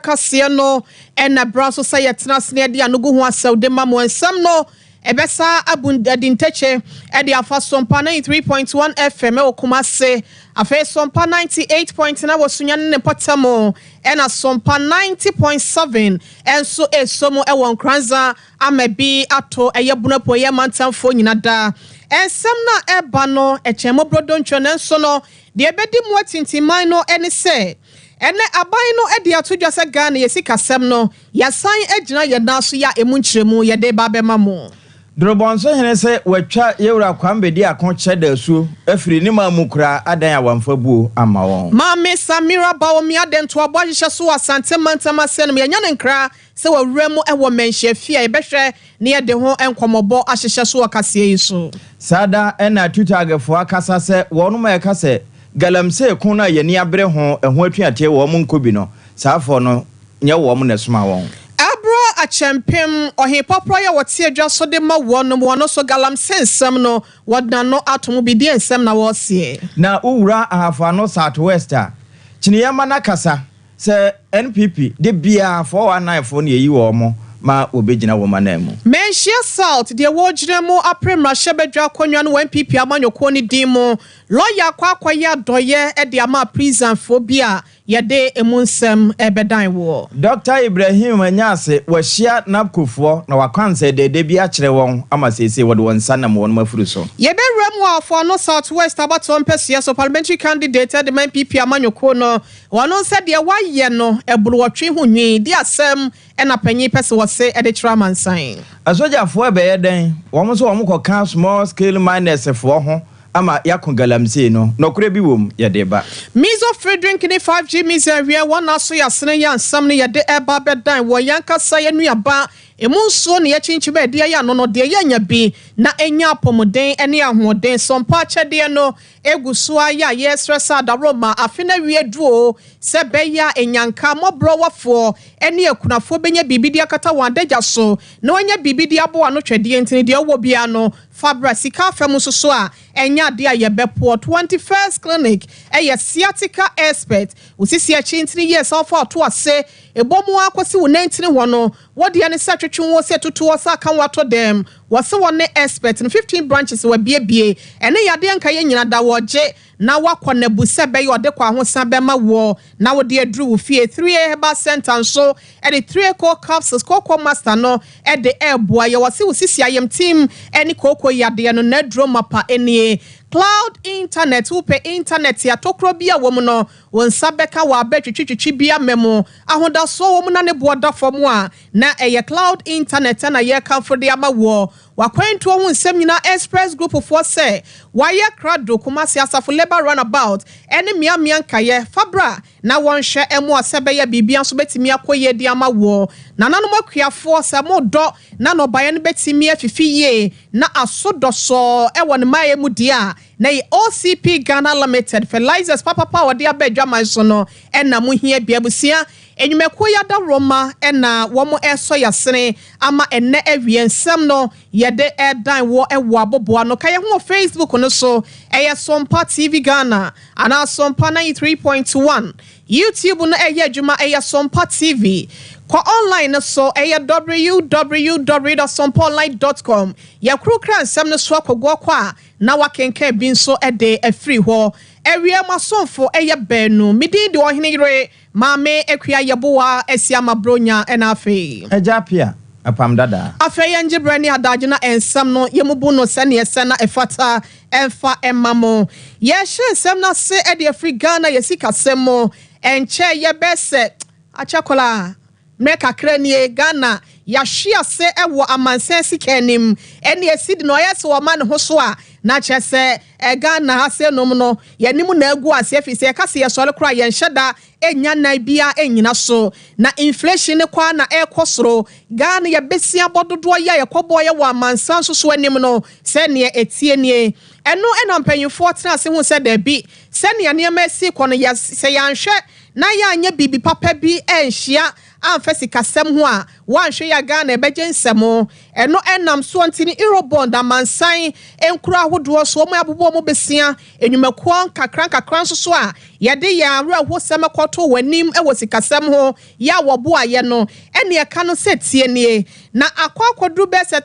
Kaseɛ no ɛna bra so sɛ yɛtena ase na yɛde ano gu ho asɛw de ma mo. Nsɛm no ɛbɛsa abu adi ntɛkyɛ ɛde afa Sompa 93.1 FM ɛwɔ Kumase, afei Sompa 98.9 wɔ Sunyani ne mpɔtam, ɛna Sompa 90.7 ɛnso ɛso mu ɛwɔ Nkranza ama bi ato ɛyɛ Bunapo ɛyɛ mantamfoɔ nyina daa. Nsɛm no a ɛba no ɛkyɛn mo brodo ntwa, nanso no deɛ ɛbɛdi mu atintiman no ɛne sɛ ɛnɛ aban no de ato dwa sɛ Ghana yɛ sikasɛm no yɛasan agyina yɛn nan so, yɛ a emu nkyerɛmu yɛde ba bɛma mo. Dorobɔnso hene sɛ watwa yɛwura Kwame Bediako kyɛ da asuo afiri ne maa mu koraa adan a wamfa buo ama wɔn. Maame Samira Bawumia de ntoabɔ ahyehyɛ so wɔ Asante mantam ase no, yɛnya ne nkra sɛ wɔwura mu wɔ Manhyia fie a yɛbɛhwɛ ne yɛde ho nkɔmmɔbɔ ahyehyɛ so wɔ kaseɛ yi so. Saa da ɛna TUTAGfoɔ akasa sɛ wɔnom a ɛka sɛ galamsey ko no a yɛni abere ho ɛho atuateɛ wɔn mo nkɔ bi no, saa afɔ no nyɛ wɔn na ɛsoma wɔn. Ɛborɔ akyɛmpem ɔhempɔporɔ yɛ wɔte adwa so de ma wɔnom wɔn so galamsey nsɛm no wɔde no ato mu bi deɛ nsɛm na wɔreseɛ. Na wowura Ahafo Ano South West a, kyiniyɛma no akasa sɛ NPP de biara 419 foɔ no yɛyi wɔn mo ma wɔbɛgyina wɔn anan mu. Manhyia South deɛ wɔgyina mu apere mmarahyɛbadwa akonnwa no wɔ NPP amanyɔkuo no din mu, lɔya akɔ akɔyɛ adɔyɛ de ama prisonfoɔ bi a yɛde emu nsɛm ɛbɛdan wɔ. Dr Ibrahim Anyase wahyia NABCOfoɔ na wakwansɛ dɛdɛ bi akyerɛ wɔn ama seesei wɔde wɔn nsa nam wɔn afuru so. Yɛbɛwura mu Ahafo Ano South West abatoɔ mpɛsoɛ so, parliamentary candidate de ma NPP amanyɔkuo no, wɔn nsa deɛ wayɛ no ɛboro wɔtwe ho nwi di asɛm ɛna panyin pɛ sɛ wɔse ɛde kyerɛ amansan. Asogyafoɔ bɛyɛ dɛn? Wɔn nso wɔn kɔka small scale miners foɔ ho ama yɛako galamsey no, nɔkorɛ bi wɔ mu yɛde ba. Mizo free drink ne 5G mizo awie wɔn aso yɛasene yɛ ansɛm no yɛde ɛba bɛdan wɔ yɛn ankasa yɛn nuaba emu nsuo ne yɛkyinkyim a ɛde ayɛ ano no deɛ yɛnya bi na ɛnya apɔmuden ne ahoɔden. Sɔmpa akyɛdeɛ no egu so ayɛ a yɛsrɛ sɛ adaroma afe no awie duro sɛ bɛyɛ a enyanka mmɔborɔwafoɔ ne akunafoɔ bɛnya biribi de akata wɔn adagya so na wɔanya biribi de aboa ano twɛdeɛ. Ntini deɛ ɔwɔ bia no fabra sika afɛm nso so a ɛnyɛ adeɛ a yɛbɛpoɔ. 21st Clinic ɛyɛ sciatica expert. Osisi akyi ntini yɛ sɛ ɔfa ɔto ase ɛbɔ mu akɔsi wo nantini hɔ no, wɔdeɛ ne sɛ twetwe wo sɛ tutu wɔ sɛ aka wato dɛm. Wɔse wɔn ne expert no. 15 branches wɔabiebie ɛne yadeɛ nka yɛ nyina da wɔgye na wakɔ nabu sɛ bɛyɛ ɔde kɔ ahosan bɛma wɔ na wɔde aduru wo fie. 3A Herbal Center nso ɛde 3A Co capsules, Coco Master no ɛde ɛɛboa yɛ. Wɔse wo sisi ayɛmtim ɛne kooko yadeɛ no n'aduro mapa nie. Cloud Internet, wopɛ internet atokoro bi a wɔ mu no, wɔn nsa bɛka wɔ abɛ twitwitwitwi bi ama mu ahodasoɔ wɔ mu na ne boɔ da fam a, na ɛyɛ Cloud Internet na yɛrekamfo de ama wɔ wakwantuo ho nsɛm nyinaa. Express Group foɔ sɛ wayɛ krado Kumasi Asafo Labour Runabout ɛne mmeammea nkaeɛ fabra na wɔnhwɛ ɛmo a sɛ bɛyɛ biribia nso bɛtumi akɔ yie de ama wɔ nananom akuafoɔ sɛ mo dɔ na nnɔbaeɛ no bɛtumi afifi yie na aso dɔsɔɔ ɛwɔ ne mmaeɛ mu deɛ a, na yɛ OCP Ghana Limited fertilizers papapa a wɔde aba adwaman so no ɛna mo hia bia. Abusua enyumakuo yi adaworoma ɛna wɔn ɛsɔ yasene ama ɛnɛ awie nsɛm no yɛde ɛdan wɔ ɛwɔ aboboa no. Ka yɛn ho wɔ Facebook no so, ɛyɛ Sompa TV Ghana anaa Sompa 93.1. YouTube no ɛyɛ adwuma, ɛyɛ Sompa TV. Kɔ online no so, ɛyɛ www.sompaonline.com. Yɛkoro kra nsɛm no so akɔgoɔ kɔ a na wakenkan bi nso de afiri hɔ. Awia mu asomfo ɛyɛ baanu, medin de Ɔhene Yere Maame Akua Yɛboa asi ama bronya, ɛna afei Agya Pia Apam Dadaa. Afei yɛn gye berɛ ne adagye na nsɛm no yɛmubu no sɛneɛ sɛ na ɛfata ɛmfa ɛma mo. Yɛhyɛ nsɛm no ase de afiri Ghana yɛ sikasɛm mu. Ɛnkyɛ yɛbɛ sɛ akyɛ koraa mmerɛ kakra nie, Ghana yɛahwe ase wɔ amansan sika anim ɛne esi de na ɔyɛ sɛ ɔma ne ho so a, na kyerɛ sɛ Ghana ha sɛ nom no yɛnim na agu ase afiri sɛ yɛka sɛ yɛsɔre koraa yɛnhyɛ da ɛnya nan bia ɛnyina so na inflation ne kɔ na ɛrekɔ soro. Ghana yɛbɛsi abɔ dodoɔ yi a yɛkɔbɔ yɛ wɔ amansan nso so anim no sɛneɛ ɛtie nie. Ɛno ɛna mpanyinfoɔ tena ase ho sɛ daabi, sɛnea nneɛma asi kɔ no yɛ sɛ yɛanhwɛ na yɛanyɛ biribi papa bi ɛnhyia amfa sikasɛm ho a, wɔanhwɛ yɛ Ghana ɛbɛgye nsɛm. Ɛno ɛnam soɔ nti ne Eurobond amansan nkuro ahodoɔ so wɔn abobɔ wɔn besia enyumakuo nkakra nkakra nso so a Yɛde yɛn awerɛhosɛm kɔto w'anim wɔ sikasɛm ho yɛ a wɔboa yɛ no ɛne ɛka no sɛ tie nie na akɔ akɔduru bɛɛ sɛ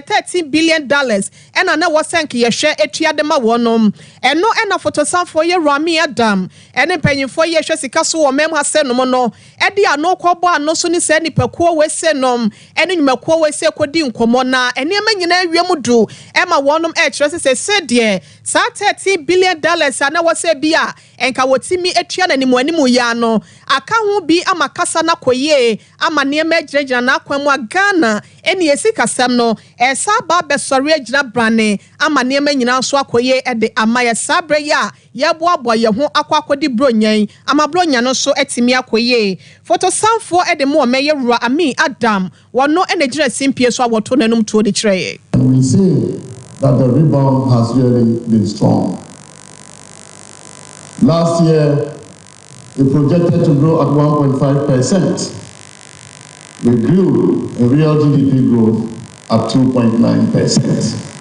$13 billion ɛna na wɔsɛ nka yɛhwɛ etua de ma wɔnom. Ɛno ɛna fotosanfoɔ yɛ Rami Adam ɛne mpanyinfoɔ yɛ hwɛ sika so wɔ mɛm ha sɛ nom no ɛde ano kɔbɔ ano so ne sɛ nipakuo wɔ nom ɛne nnwumakuo wɔ ese kɔdi nkɔmɔ na nneɛma nyinaa wie mu du ɛma wɔnom ɛkyerɛ sɛ sɛ deɛ saa $13 billion a na wɔsɛ bi a nka wɔtumi atua n'anim anim yi ano aka ho bi ama kasa na kɔ yie ama nneɛma agyinagyina n'akwan mu a Ghana ɛne esi kasɛm no ɛsa aba abɛsɔre agyina brane ama nneɛma nyinaa nso akɔ yie ɛde ama yɛ saa berɛ yi a yɛboaboa yɛn ho akɔ akɔdi buronya ama buronya no nso atumi akɔ yie. Fotosanfoɔ ɛde mu ɔmɛyɛ wura Amin Adam wɔno ɛna gyina simpie so a wɔto n'anum tuo de kyerɛ yɛ. And we see that the rebound has really been strong. Last year, we projected to grow at 1.5%. We grew in real GDP growth at 2.9%.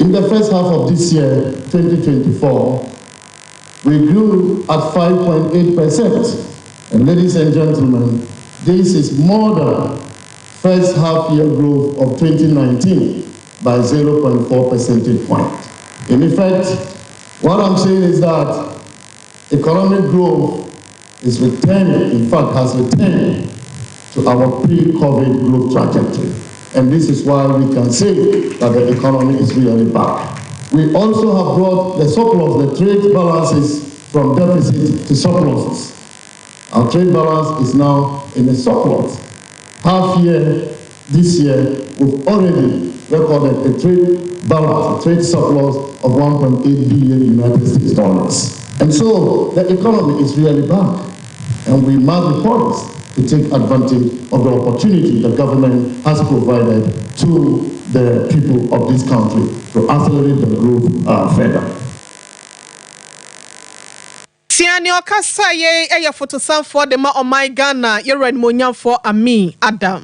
In the first half of this year, 2024, we grew at 5.8%. And ladies and gentlemen, this is more than first half year growth of 2019 by 0.4 percentage point. In effect, what I'm saying is that economic growth is returning, in fact, has returned to our pre-COVID growth trajectory. And this is why we can say that the economy is really back. We also have brought the surplus, the trade balances from deficit to surpluses. Our trade balance is now in a surplus. Half year this year, we've already recorded a trade balance, a trade surplus of 1.8 billion United States dollars. And so the economy is really back, and we must be poised to take advantage of the opportunity the government has provided to the people of this country to accelerate the growth further. Tia ne ɔkasa yɛ ɛyɛ fotosanfoɔ de ma ɔman Ghana yɛwura nimonyamfoɔ Amin Adam.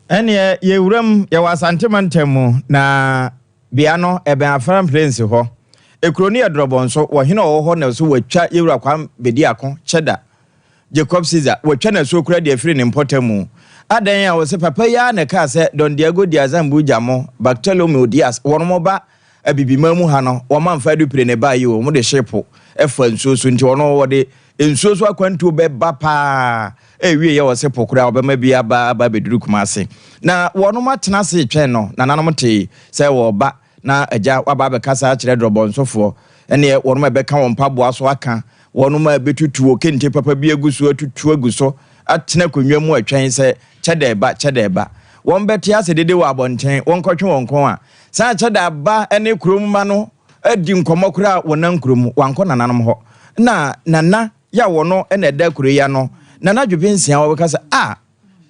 Ɛneɛ yɛwuram yɛwɔ Asantema ntam mu na bea no ɛbɛn Afram Plains hɔ. Ekuro no yɛ Drɔbɔnso. Wɔhene a ɔwɔ hɔ na so wɔatwa yɛwura Kwam Bediako Kyɛda Jacob Caesar wɔatwa n'asuo kura deɛ afiri ne mpɔtam mu adan a wɔsɛ papa yi ara na ɛkaa sɛ Don Diego de Azambuja mo Bartolomeo Dias wɔn mo ba abibima mu ha no wɔn amfa adupire ne ba yi o wɔn de ship ɛfa nsuo so nti wɔn wɔde nsuo so akwantuo bɛba paa ewie yɛ wɔsɛ po koraa ɔbɛma bi aba aba abɛduru Kumase na wɔn atena ase twɛn no. Nananom te sɛ wɔreba na agya waba abɛkasa akyerɛ Drɔbɔnsofoɔ ɛneɛ wɔn a ɛbɛka wɔn mpaboa so aka wɔn a ɛbɛtutu wɔ kente papa bi agu so atutu agu so atena akonnwa mu atwɛn sɛ kyɛdɛ ɛba kyɛdɛ ɛba wɔn bɛte ase dede wɔ abɔnten wɔn kɔtwe wɔn kɔn a saa kyɛdɛ aba ne kurom ma no adi nkɔmmɔ koraa wɔ nan kurom wankɔ nananom hɔ na nana yɛ a wɔno ɛna ɛda kuro yi ano nana dwobe nsia wɔbɛka sɛ a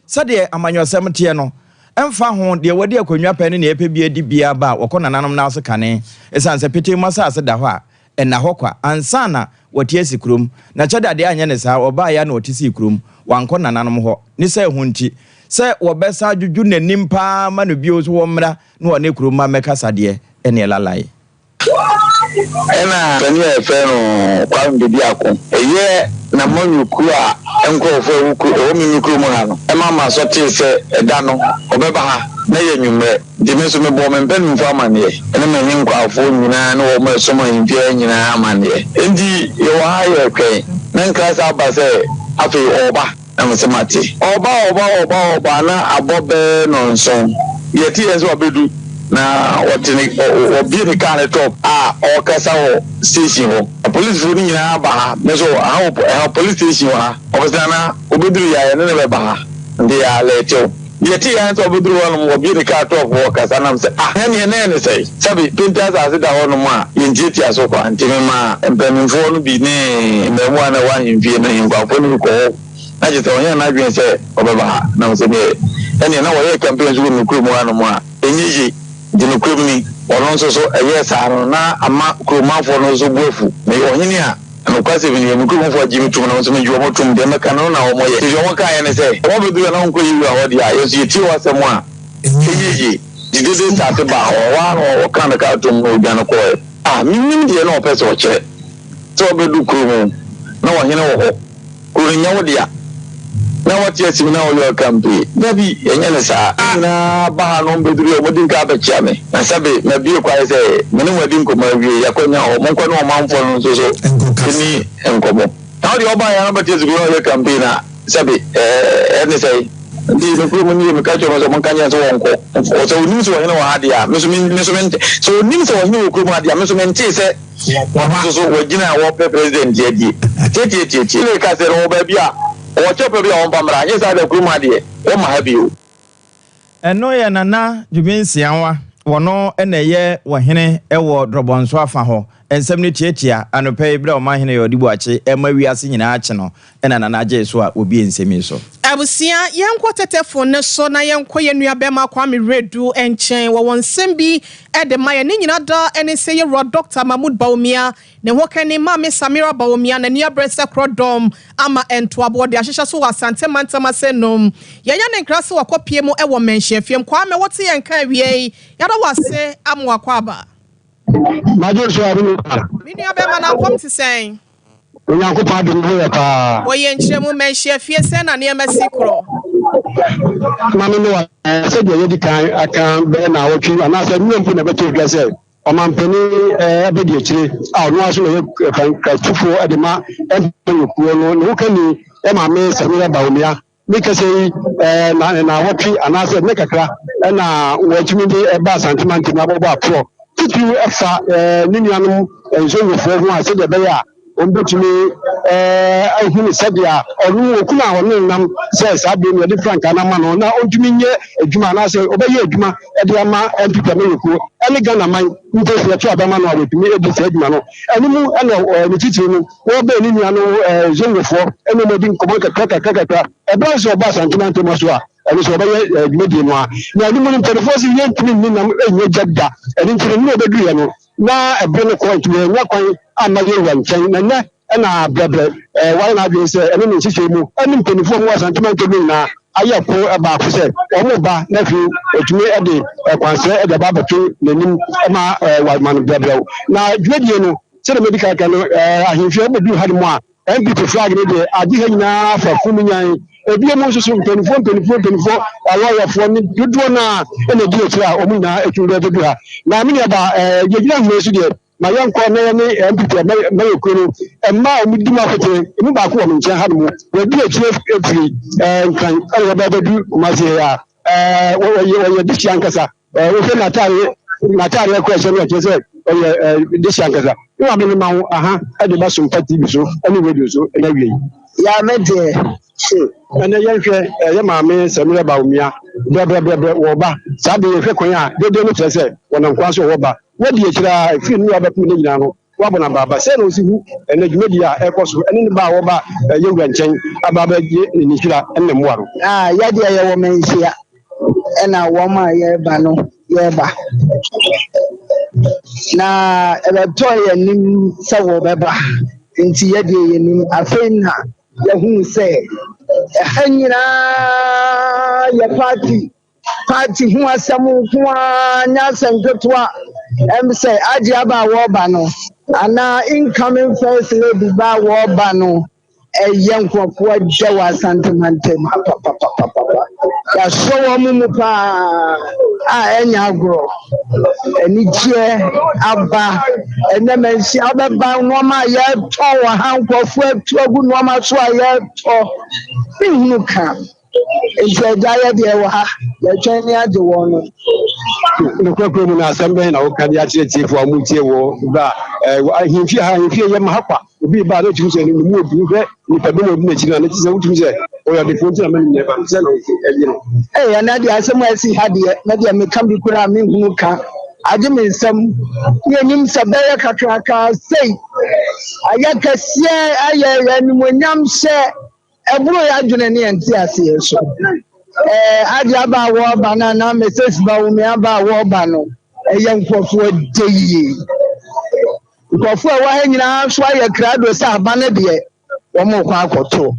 sɛdeɛ amanyɔsɛm teɛ no ɛmfa ho deɛ wɔde akonnwa pɛ ne nea ɛpɛ bi adi biara ba a wɔkɔ nananom n'ase kane ɛsiane sɛ petee mu asase da hɔ a ɛna hɔ kwa ansa na wɔte asi kurom na kyɛde adeɛ anyɛ ne saa ɔbaa ya na wɔte sii kurom wankɔ nananom hɔ ne sɛ ɛho nti sɛ wɔbɛsa adwudwu n'anim paa ma no bio so wɔmmra na wɔne kurom ma mmɛkasa deɛ ɛne ɛlalae. Ɛna panin a yɛfrɛ no Kwame Bediako ɛyɛ n'amanyɔkuo a nkurɔfoɔ ɛwɔ kuro ɛwɔ mimi kurom ha no ɛma ma so tee sɛ ɛda no ɔbɛba ha na yɛ nwummerɛ nti me nso mebɔɔ me mpanimfoɔ amanneɛ ɛne me henkwafoɔ nyinaa ne wɔn a ɛsom ahemfie nyinaa amanneɛ nti yɛwɔ ha yɛretwɛn na nkra sɛ aba sɛ afei ɔreba na me sɛ mate ɔba ɔba ɔba ɔba na abɔ bɛɛ nɔnson yɛte yɛn sɛ ɔbɛdu na ɔte ne ɔbie ne kaa ne top a ɔrekasa wɔ station hɔ. Apolisifoɔ no nyinaa ba ha me nso aha wɔ ɛha police station wɔ ha ɔbɛsena na obɛduru yɛ a yɛne ne bɛba ha nti yɛ alɛɛtew yɛte yɛn sɛ ɔbɛduru hɔ nom ɔbie ne kaa top hɔ kasa nam sɛ ah ɛneɛ na ɛne sɛ sɛbi pente asase da hɔ nom a yɛntiatia so kwa nti mema mpanimfoɔ no bi ne mmaamua na ɛwɔ ahemfie no nkwafoɔ no bi kɔ hɔ na kyerɛ sɛ ɔnyɛ n'adwene sɛ ɔbɛba ha nam sɛ deɛ ɛneɛ na wɔyɛ campaign so wɔ ne kurom hanom a ɛnyɛ yie nti no kurom ni ɔno nso so ɛyɛ saa no na ama kuromanfoɔ no nso bu afu meyɛ ɔhene a nokwasɛm ni me kuromfoɔ agye me tom na nso megye wɔn tom deɛ mɛka no na wɔn yɛ nti wɔn kaeɛ ne sɛ wɔn bɛduru a na wɔnkɔ yi wura hɔ deɛ a yɛn nso yɛtie w'asɛm a ɛnyɛ yie nti dede start ba hɔ hɔ a na wɔka no kaa tom na ɔdwane kɔɛ a menim deɛ na ɔpɛ sɛ ɔkyerɛ. Sɛ wobɛdu kuro mu na ɔhene wɔ hɔ, kuro no nyɛ wo dea, na woate asim na woyɛ ɔkampee. Dabi, yɛnyɛ no saa. Wɔn nyinaa ba ha no wɔbɛduru a, wɔdi nka abɛkyea me. Na sɛbe mabue kwan sɛ me ne mo adi nkɔmmɔ awie, yɛakɔnya hɔ, monkɔ ne ɔmanfoɔ no nso so nni nkɔmmɔ. Na wo deɛ wobaeɛ ara na wobɛte asi kuro na woyɛ campaign a, sɛbe ɛne sɛn? Nti nokorɛ mu nie, meka kyerɛ wɔn sɛ wɔnka nkyerɛ no sɛ wɔnkɔ. Sɛ ɔnim sɛ ɔhene wɔ ha deɛ a, me nso me nso mente. Sɛ ɔnim sɛ ɔhene wɔ kurom ha deɛ a, me nso mentee sɛ ɔno nso so wagyina a wɔrepɛ president adie. Tietietietie. Ne ka sɛ no wɔ baabi a ɔwɔ kyɛw pa bi a wɔmfa mmra, anyɛ saa deɛ kurom ha deɛ wɔmma ha bio. Ɛno yɛ Nana Dwumi Nsiawa, wɔno na ɛyɛ ɔhene wɔ Drɔbɔnso afa hɔ. Nsɛm no tiatia, anɔpa yi berɛ a Ɔmanhene Yaw Boakye rema wiase nyinaa akye no na Nana gyee so a wɔbue nsɛm yi so. Abusua, yɛnkɔ tetefon no so na yɛnkɔ yɛn nua bɛma Kwame Wiredu nkyɛn. Wɔwɔ nsɛm bi de ma yɛn. Ne nyina daa ne sɛ yɛwura Dɔkta Mahmood Bawumia, ne hokani Maame Samira Bawumia n'ani abere sɛ korɔdɔm ama ntoaboɔ de ahyehyɛ so wɔ Asante mantam ase nom. Yɛanya ne nkra sɛ wakɔpie mu wɔ Manhyiafiam. Kwame, wote yɛn nka awiei? Yɛada wo ase ama w'akwaaba. Madwo nso ade no pa. Me nua bɛma na nkɔm te sɛn? Onyankopɔn adom ho yɛ paa. Wɔ yɛn nkyerɛ mu manhyia fie sɛn na nneɛma si korɔ? Maame Noah, sɛdeɛ yɛadi kan aka bɛyɛ naawɔtwe anaasɛ nnora mpo na ɛbɛtɔ dwa sɛ ɔmampanin abadiakyire a ɔno ara nso na ɔyɛ frankaatufoɔ de ma mpanyinkuo no ne hokani maame Samira Bawumia Ne kasa yi na naawɔtwe anaasɛ nnɛ kakra na wɔatumi de ɛba Asante mantam abɔbɔ aporɔ titiriw ɛfa ne nuanom Nzongofoɔ ho a sɛdeɛ ɛbɛyɛ a wɔbɛtumi ahunu sɛdeɛ ɔno okunu a ɔne nam sɛ saa bere no yɛde frankaa no ama no na ɔntumi nyɛ adwuma anaasɛ ɔbɛyɛ adwuma de ama NPP amanyɔkuo ne Ghana man mpo sɛ yɛto aba ma no a wɔatumi adi saa adwuma no. Ɛno mu ɛna ne titiriw no Wɔbɛn ne nua no Zongofoɔ ne wɔn adi nkɔmmɔ nkakra kakra kakra. Ɛberɛ nso ɔba Asante mantam ha so a, ɛno nso ɔbɛyɛ dwumadie no ara. Na ɛno mu no mpanimfoɔ se yɛntumi nni nam nyɛ gya da. Ɛno nti no mmerɛ ɔbɛduruiɛ no na ɛberɛ no kɔ nti wɔannya kwan amma yɛn wura nkyɛn. Na nnɛ na brɛbrɛ wayɛ n'adwene sɛ ɛne ne nhyehyɛe mu ne mpanimfoɔ a wɔwɔ Asante mantam no nyinaa ayɛ ko baako sɛ wɔreba na afei wɔatumi de kwansrɛ de aba abɛto n'anim ma wama no brɛbrɛw. Na dwumadie no Sɛdeɛ madi kan aka no, ahemfie a wobɛduru ha no mu a, NPP flag no deɛ, agye ha nyinaa afa fum nyan. Ebio mu nso so, mpanimfoɔ mpanimfoɔ mpanimfoɔ, alɔyafoɔ ne dodoɔ no a ɛna ɛdi akyire a wɔn nyinaa atumi bɛbɛdu ha. Na me nuabaa, yɛgyina ahoma yi so deɛ, ma yɛnkɔ na yɛne NPP amanyɔkuo no mmaa a wɔdi mu akotene, emu baako wɔ me nkyɛn ha no mu, wɔadi akyire firi Nkran ɛna wɔba abɛdu Kumasi ha yi a, wɔyɛ dehyeɛ ankasa. Wohwɛ n'ataare n'ataareɛ kora ɛhyɛ no ɛkyerɛ sɛ ɔyɛ dehye ankasa. Ne maame no ma wo aha de ba Sompa TV so ne radio so na awie yi. Ya me deɛ hmm. Ɛnɛ yɛnhwɛ yɛ maame Samira Bawumia brɛbrɛbrɛbrɛ wɔba saa bere yɛhwɛ kwan a dede no kyerɛ sɛ wɔnam kwan so wɔba wɔadi akyire a ɛfiri nnua bɛpem ne nyinaa no wɔabɔ no abaaba sɛ na ɔsi hu ɛnɛ dwumadi a ɛkɔ so ɛne ne ba a wɔba yɛwura nkyɛn aba abɛgye ne nhyira ne mmoa no. Ah, yɛdeɛ yɛwɔ manhyia. Ɛna wɔn a yɛreba no yɛreba. Na ɛbɛtɔɔ yɛn anim sɛ wɔbɛba, nti yɛdeɛ yɛnim. Afei na yɛhuu sɛ ɛha nyinaa yɛ party, party ho asɛm nko ara, nyɛ asɛm ketewa. Ɛm sɛ agye aba a wɔreba no, anaa incoming first lady ba a wɔreba no, Ɛyɛ nkurɔfoɔ dɛ wɔ Asante mantam ha papapapapa. Yɛasɔ wɔn mu paa a ɛnyɛ agorɔ. Anigyeɛ aba. Ɛnɛ manhyia wobɛba nneɛma a yɛtɔn wɔ ha nkurɔfoɔ atu agu nneɛma so a yɛtɔ. Menhunu ka. Nti agya yɛ deɛ wɔ ha yɛtwɛn ne agye wɔn no. Nokorɛ kura mu no asɛm bɛn na woka de akyerɛ atiefoɔ a wɔtie wɔ berɛ a ahemfie ha ahemfie yɛ ma ha kwa obi ba a na ɔtumi sɛ ne mu odu hwɛ nipa bi na ɔdi n'akyi no a na kyerɛ sɛ wotumi sɛ ɔyɛ ɔdefoɔ nti na ma ne nyina ba no sɛ na ɔsi ɛyɛ no. Ee ɛnɛ deɛ asɛm a asi ha deɛ na deɛ meka bi koraa menhunu ka agye me nsam ne anim sɛ bɛyɛ kakraka sei ayɛ kɛseɛ ayɛ animuonyam hyɛ Ɛboro yɛn adwene ne yɛn nteaseɛ so. Ɛɛ ade aba a wɔreba no anaa Mrs. Bawumia aba a wɔreba no, ɛyɛ nkurɔfoɔ dɛ yie. Nkurɔfoɔ a ɛwɔ ha nyinaa nso ayɛ krado sɛ aba no deɛ wɔrekɔ akɔto.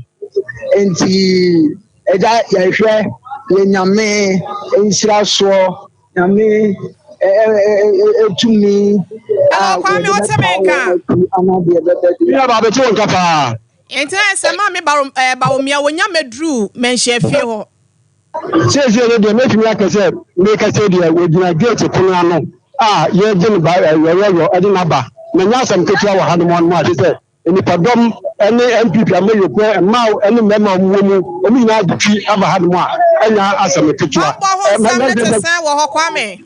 Nti ɛgya yɛhwɛ yɛ nyame nhyira soɔ. Nyame tumi Hello Kwame, wɔde wote me bɛtaa nka? wɔn akyi anaa deɛ ɛbɛba Me biara. nua baa bɛte wo nka paa. Nti na sɛ maame Baro eh, Bawumia wonya mɛduru manhyia fie hɔ. Seesei no deɛ mɛtumi aka sɛ mekasa yi deɛ wɔgyina gate pono ano a yɛregye no ba yɔyɔyɔ de no aba na nyɛ asɛm ketewa wɔ hanom hanom a kyerɛ sɛ nnipadɔm ne NPP amanyɔkuo mmaa ne mmarima a wɔwɔ mu wɔn nyinaa de twi aba hanom a ɛnyɛ asɛm ketewa. Bammɔ ho nsɛm no te sɛn wɔ hɔ Kwame?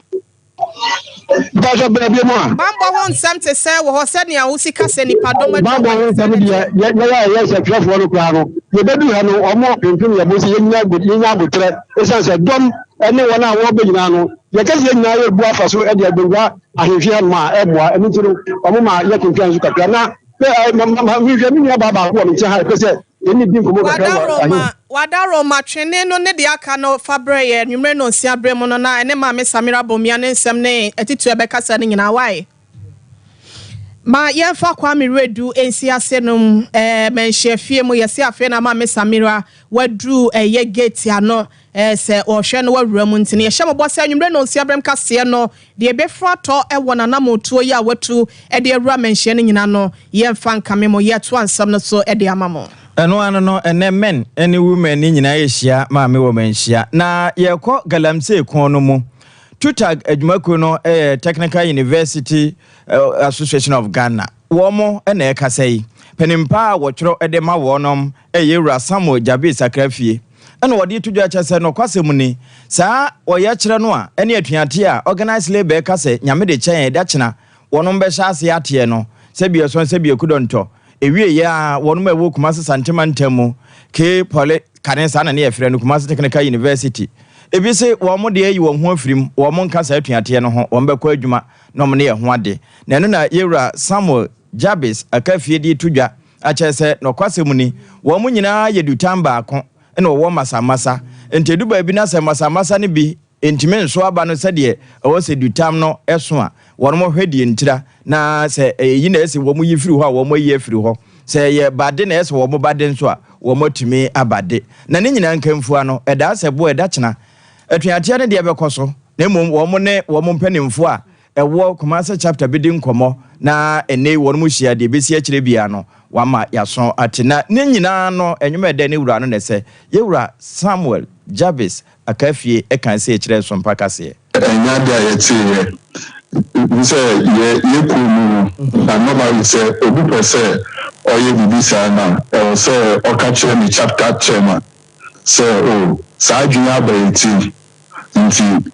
Mpatsɔ bra bio mu a. Bammɔ ho nsɛm te sɛn wɔ hɔ sɛnea wosi ka sɛ nnipadɔm atwa Bammɔ ho nsɛm deɛ yɛ yɛn a yɛyɛ nsɛntwerɛfoɔ no koraa no yɛbɛduru ha no wɔn pempem yɛn bo sɛ yɛnnya yɛnnya aboterɛ ɛsiane sɛ dɔm ne wɔn a wɔreba nyinaa no yɛka sɛ yɛn nyinaa yɛrebu afa so de abɛwura ahemfie hanom a ɛmmoa ɛno nti no wɔn ma yɛtwentwɛn so kakra na mehwɛ me nua baa baako wɔ me nkyɛn ha ɛpɛ sɛ yɛne di nkɔmmɔ kakra wɔ ahe Wadaroma, Wadaroma, twene no ne deɛ aka no fa brɛ yɛ anwummere nnɔnsia berɛ mu no na ɛne Maame Samira Bawumia ne nsɛm ne atitire a ɛbɛkasa no nyinaa. Wai? Ma yɛmfa Kwame Wiredu nsi ase nom eh, Manhyia fie mu yɛse afei na Maame Samira waduru ɛyɛ gate ano eh, sɛ ɔhwɛ no wawura mu nti no yɛhyɛ mo bɔ sɛ anwummere nnɔnsia berɛm kaseɛ no Deɛ ɛbɛfiri atɔ wɔ n'anammɔntuo yi a watu de awura manhyia no nyina no, yɛmfa nkame mo, yɛtoa nsɛm no so de ama mo. Ɛno ano no, ɛnnɛ men ne women no nyinaa rehyia maame wɔ manhyia. Na yɛrekɔ galamsey ko no mu. TUTAG adwumakuo no yɛ Technical University Association of Ghana. Wɔn na ɛrekasa yi. Panin pa a wɔtwerɛ de ma wɔnom yɛ Wura Samuel Jabez Akrafie. Ɛna wɔde reto dwa kyerɛ sɛ nɔkwasɛm ni, saa ɔyɛkyerɛ no a ɛne atuateɛ a organised labour ka sɛ Nyame de kyɛ yɛn da kyena wɔnom bɛhyɛ aseɛ ateɛ no, sɛbi ɛsɔn sɛbi akudɔntɔ, ɛwieɛ ara wɔnom a ɛwɔ Kumasi Sante mantam mu, K Poly, kane saa na ne yɛfrɛ no, Kumasi Technical University, ebi se wɔn deɛ ayi wɔn ho afiri mu, wɔn nka saa atuateɛ no ho, wɔn bɛkɔ adwuma na wɔn ne yɛ ho ade. Na ɛno na Yɛwura Samuel Jabez Akafie de reto dwa akyerɛ sɛ nɔkwasɛm ni, wɔn nyinaa yɛ dutan baako na wɔwɔ masamasa. Enti edu baabi na sɛ masamasa no bi ntumi nso aba no sɛdeɛ ɛwɔ sɛ dutam no so a, wɔhwɛ deɛ ntira, na sɛ ɛyɛ yi na ɛsɛ wɔyi firi hɔ a, wɔayi afiri hɔ. Sɛ ɛyɛ bade na ɛsɛ wɔba de nso a, wɔatumi aba de. Na ne nyinaa nkamfua no, ɛdaa sɛ boɔ ɛda kyena. Atuateɛ no deɛ bɛkɔ so, na mmom wɔn ne wɔn mpanimfoɔ a ɛwɔ Kumasi chapter bɛdi nkɔmmɔ na ɛnnɛ yi wɔn hyia deɛ ɛbɛsi akyire biara no wama yɛaso ate. Na ne nyinaa no nnwom a ɛdɛ ne wura no na ɛsɛ. Yɛwura Samuel Jarvis Akafie ɛkan sei kyerɛ Nsompa kaseɛ. Ɛnyɛ ade a yɛteeɛ. Wohu sɛ yɛ yɛ kuo mu no, na normally sɛ obi pɛ sɛ ɔyɛ biribi saa no a, ɛwɔ sɛ ɔka kyerɛ ne chapter chairman sɛ oh saa adwene yi aba yɛ tirim nti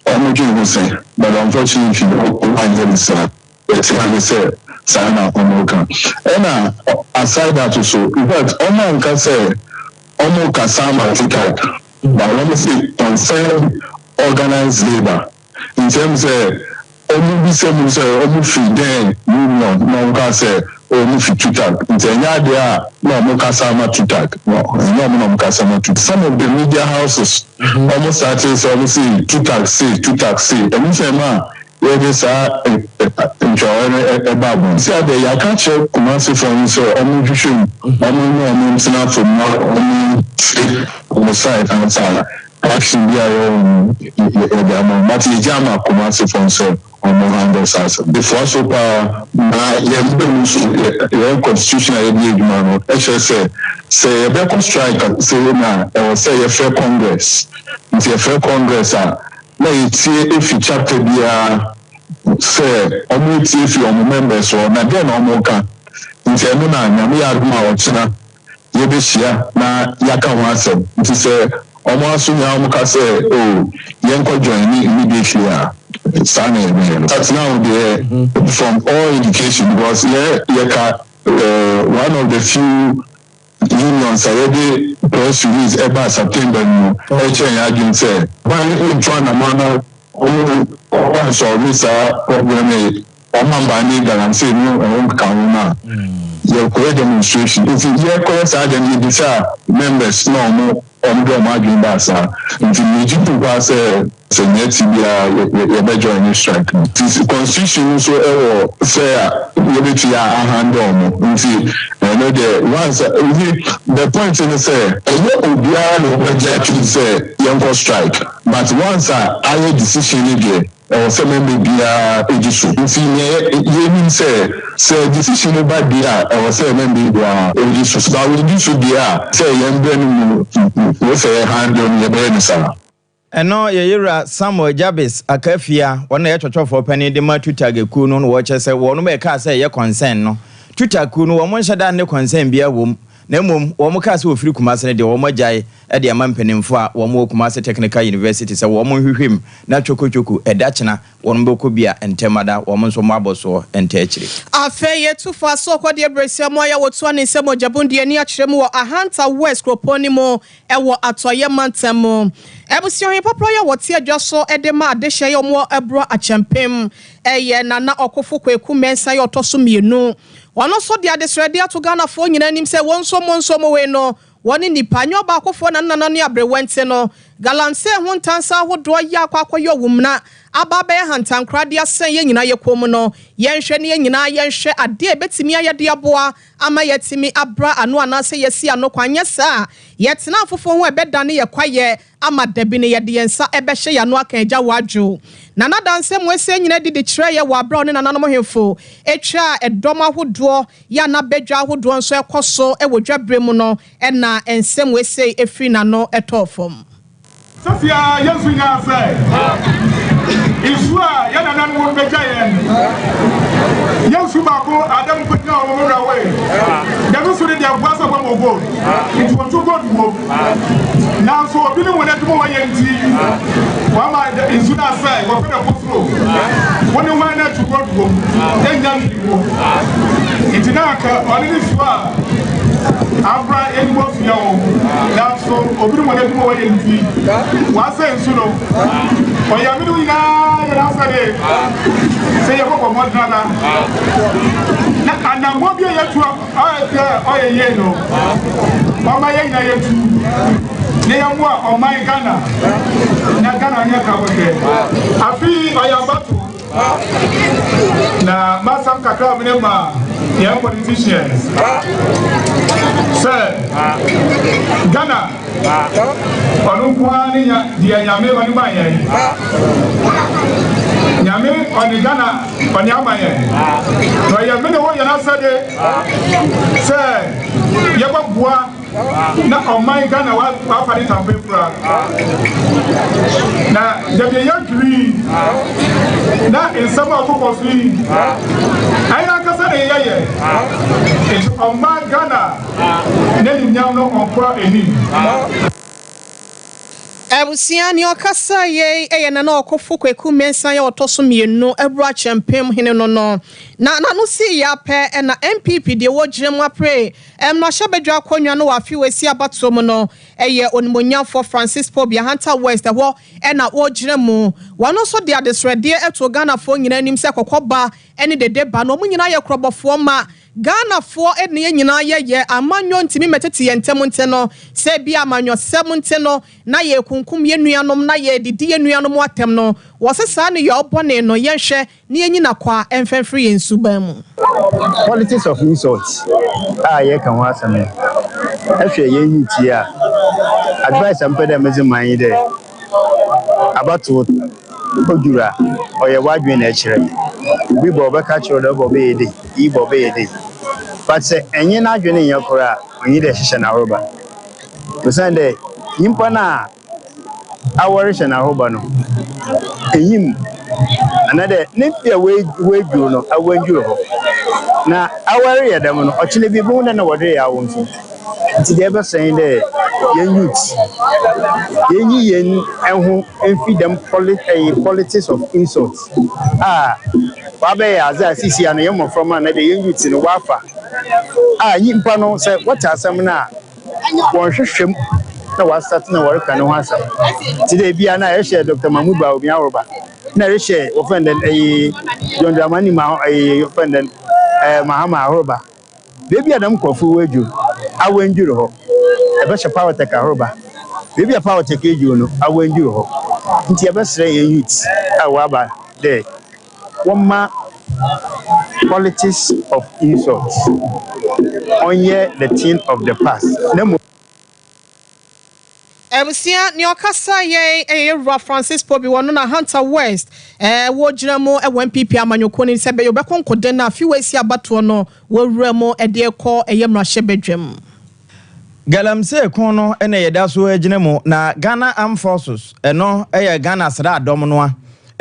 Ɔmo dwen ho sɛn? But unfortunately ɔmo anyɛ no saa. Yɛte ha ne sɛ saa na ɔmo reka. Ɛna aside that nso, in fact ɔmo anka sɛ ɔmo rekasa ama TikTok but ɔmo se concerned organised labour. Nti ɛm sɛ ɔmo bisa mu sɛ ɔmo firi dɛn union na ɔmo kaa sɛ oh ɔmo fi TUTAG. Nti ɛnyɛ adeɛ a na ɔmo kasa ama TUTAG. No, ɛnyɛ ɔmo na ɔmo kasa ma TUTAG. Some of the media houses Ɔmo startee sɛ ɔmo se Tutak se Tutak se ɛno nti na ɛmaa yɛde saa ntwerɛeɛ no ɛbaa abɔnten. Seesei ara deɛ yɛaka akyerɛ Kumasefoɔ no sɛ ɔmo nhwehwɛ mu, ɔmo ne ɔmo ntena fam na ɔmo ntie ɔmo side ansa na action bi a yɛwɔ no yɛde ama ɔmo. But yɛgya ama Kumasefoɔ no sɛ Ɔmo handle saa asɛm no. Efoa so paa na yɛn mma mu nso yɛn constitution a yɛde yɛ adwuma no kyerɛ sɛ sɛ yɛbɛkɔ strike sei no a ɛwɔ sɛ yɛfrɛ congress nti yɛfrɛ congress a na yɛtie efi chapter biara sɛ ɔmo etie fi ɔmo members hɔ na deɛ na ɔmo ka nti ɛno na Nyame yɛ adom a ɔkyena yɛbɛhyia na yɛaka ho asɛm nti sɛ ɔmo aso nyinaa ɔmo ka sɛ oh yɛnkɔ joine immediately a saa na yɛbɛyɛ no. But now deɛ from all indication because yɛ yɛka one of the few unions a yɛde press release ɛbaa September no mu ɛkyerɛ yɛn adwene sɛ ban ntu anamɔ na ɔmo ɔmo ansɔlve saa problem yi Ɔma mbaa ne galamsey no ɛho nkekaho no a, yɛkɔyɛ demonstration. Ntsi yɛkɔyɛ saa dɛm yebisaa members na ɔmo ɔmo de ɔmo adwen baa saa. Ntsi megye tom paa sɛ sɛ nyia tse biara yɛbɛ joine strike no. Ntsi constitution no so wɔ sɛ a yɛbɛtumi a ahandle ɔmo. Ntsi ɛno deɛ once a, you see the point ne sɛ ɛnyɛ obiara na ɔbɛgye atum sɛ yɛnkɔ strike but once a ayɛ decision no deɛ. Ɛwɔ sɛ mɛmba biara gye so. Nti nea yɛnim sɛ, sɛ decision no ba deɛ a, ɛwɔ sɛ mɛmba biara gye so. Sɛ wangye so deɛ a, sɛ yɛn berɛ no mu wɔ sɛ yɛ handle no, yɛbɛyɛ no saa. Ɛno yɛ Yewura Samuel Jabez Akafia, wɔn na ɛyɛ twɔtwɔfoɔ panin de ma Tutag ekuo no na wɔkyerɛ sɛ wɔnom ɛkaa sɛ ɛyɛ concern no. Tutag kuo no wɔn nhyɛ da nne concern biara wɔ mu na mmom wɔn kaa sɛ wɔfiri Kumasi no deɛ wɔn agyae de ama mpanimfoɔ a wɔn wɔ Kumasi Technical University sɛ wɔn nhwehwɛ mu na twokotwoko ɛda kyena wɔnom bɛkɔ bi a ntɛm ada wɔn nso wɔn abɔsoɔ nta akyire. Afei yɛtu fa so kɔ deɛ Bresia mu a wɔtua ne nsam mogyabun de ani akyerɛ mu wɔ Ahanta West kuropɔn no mu wɔ Atɔeɛ mantam mu. Abusua hempɔprɔ yi a wɔte adwa so de ma adehyeɛ yi a wɔwɔ Abura Akyɛmpem yɛ Nana Ɔkofo Kwaku Mensah yi a ɔtɔ so mmienu. Ɔno nso de adesrɛdeɛ ato Ghanafoɔ nyinaa anim sɛ wɔn nso mo nso mo wei no wɔne nnipa nyɛ ɔbaakofoɔ na ne nana ne aberewa nti no galamsey ho ntansa ahodoɔ yɛ akɔ akɔyɛ ɔwomena aba abɛyɛ hantankora de asɛn yɛn nyinaa yɛ kɔn mu no yɛnhwɛ ne yɛn nyinaa yɛnhwɛ adeɛ a ɛbɛtumi ayɛ de aboa ama yɛatumi abra ano anaasɛ yɛasi ano kwan, anyɛ saa a, yɛtena afoforo ho a ɛbɛdane yɛn kwaeɛ ama da bi no yɛde yɛn nsa bɛhyɛ yɛn ano aka Agya w'adwo. Nana Dansɛ Moese nyina didi kyerɛɛ yɛ wɔ aberɛ a ɔne nananom hemfo twaa ɛdɔm ahodoɔ yɛ a na badwa ahodoɔ nso ɛkɔ so wɔ dwaberɛ mu no na nsɛm wei sei firi n'ano tɔɔ fam. Sɛsi ara yɛn nso nyaa sɛ nsu a yɛn nananom begya yɛn. Yɛn nsu baako Adam nkogyina wɔn wura wei. Dɛm nsu no deɛ boa sɛ wɔn gold nti wɔn nso gold wom. Nanso obi ne wɔn adwuma wɔyɛ nti wɔama nsu no asɛe wɔpɛ na kɔ soro. Wɔn ne wɔn na tu gold wom enya mfiri mu. Nti na anka ɔne ne su a abra yɛn wɔ fie ho. So obi ne wɔn adwuma wɔyɛ nti wɔasɛ nsu no? Ɔyame no nyinaa yɛ n'asɛde sɛ yɛbɔbɔ mmɔden ara na anammɔn bi a yɛtu a sɛ ɔyɛ yie no, ɔma yɛn nyinaa yɛtu na yɛmmoa ɔman Ghana na Ghana nyɛ kabɔhwɛ. Afei ɔyɛ abato. Na m'asɛm kakra a mene ma yɛn politicians sɛ Ghana ɔno nko ara ne deɛ Nyame ɔne ma yɛn. Nyame ɔne Ghana ɔne ama yɛn. Na ɔyɛ mene wo yɛn asɛde sɛ yɛbɛboa na ɔman Ghana wafa ne tampe kura na dabi ɛyɛ dwiri na nsɛm a ɔkokɔ so yi ɛyɛ ankasa na ɛyɛ yɛ nti ɔman Ghana n'aninyam no ɔnkɔ anim. Abusua, nea ɔkasaa yei yɛ Nana Ɔkofo Kwaku Mensah a ɔtɔ so mmienu, Abura Kyɛmpem hene no no. Na n'ano sii yɛ ara pɛ na NPP deɛ wɔgyina mu apere mmarahyɛbadwa akonnwa no wɔ afe wei abatoɔ mu no yɛ Onimuonyamfoɔ Francis Pobee, Ahanta West, ɛhɔ na ɔgyina mu. Wɔn nso de adesrɛdeɛ too Ghanafoɔ nyinaa anim sɛ kɔkɔba ne dede ba no wɔn nyinaa yɛ korɔbɔfoɔ ma Ghanafoɔ ne yɛn nyinaa yɛyɛ amanyɔ ntumi mmɛtete yɛn ntam nti no, sɛ ebia amanyɔsɛm nti no na yɛrekunkum yɛn nuanom na yɛredidi yɛn nuanom atɛm no, wɔse saa nneyɔɔ bɔne no yɛnhwɛ na yɛnyina kwa mfa mfiri yɛn suban mu. Politics of insult a yɛreka ho asɛm no, ehwɛ hɛn youth yi a, advice a mepɛ dɛ medze ma nye dɛ, Abatow odur a, ɔyɛ w'adwen na ɛkyerɛ. Obi ba ɔbɛka akyerɛ wo dɛ ɔba ɔbɛyɛ dei, iyi ba ɔbɛyɛ dei. But sɛ enye n'adwen nnyɛ kor a, onnyi dɛ ehyehyɛ no ahorba. Osiandɛ nyimpa no a awɔrehyɛ no ahorba no, inyim anaadɛ ne mfe a oedwur no, oenndur hɔ. Na awɔreyɛ dɛm no, ɔkyena bi ibohu dɛ nna wɔdze reyɛ awo so. Ntsi dza yɛbɛsrɛ nye dɛ hɛn youth yenyi hɛn ho mfi dɛm poli ɛyi politics of insult a ɔabɛyɛ adze a sesei no hɛn mboframba anaa dɛ hɛn youth no wɔafa a nyimpa no sɛ wɔtse asɛm no a wɔnnhwehwɛ mu na wɔastart na wɔreka no ho asɛm. Tse dɛ bi a na yɛhyɛ Doctor Mahmood Bawumia Aworoba na erehyɛ wɔfrɛ no dɛn ɛyi John Dramani Maho ɛyi wɔfrɛ no dɛn ɛɛ Mahama Ahoroba. Beebi a dɛm nkorɔfo yi woedwur awendwur hɔ, yɛbɛhyɛ Powertech ahorba. Beebi a Powertech edwur no, awendwur hɔ. Ntsi yɛbɛserɛ hɛn youths a wɔaba dɛ wɔmma politics of insult ɔnyɛ the thing of the past na mbom. Abusua, nea ɔkasa yɛn yɛ Yɛwura Francis Pobi, wɔno na Hunter West wɔ gyina mu wɔ NPP amanyɔkuo no sɛ ɛbɛyɛ ɔbɛko nkoden na afe wei si abatoɔ no wɔwura mu de rekɔ ɛyɛ mmarahyɛbadwam. Galamsey ko no na yɛda so gyina mu na Ghana Armed Forces, ɛno yɛ Ghana sraadɔm no a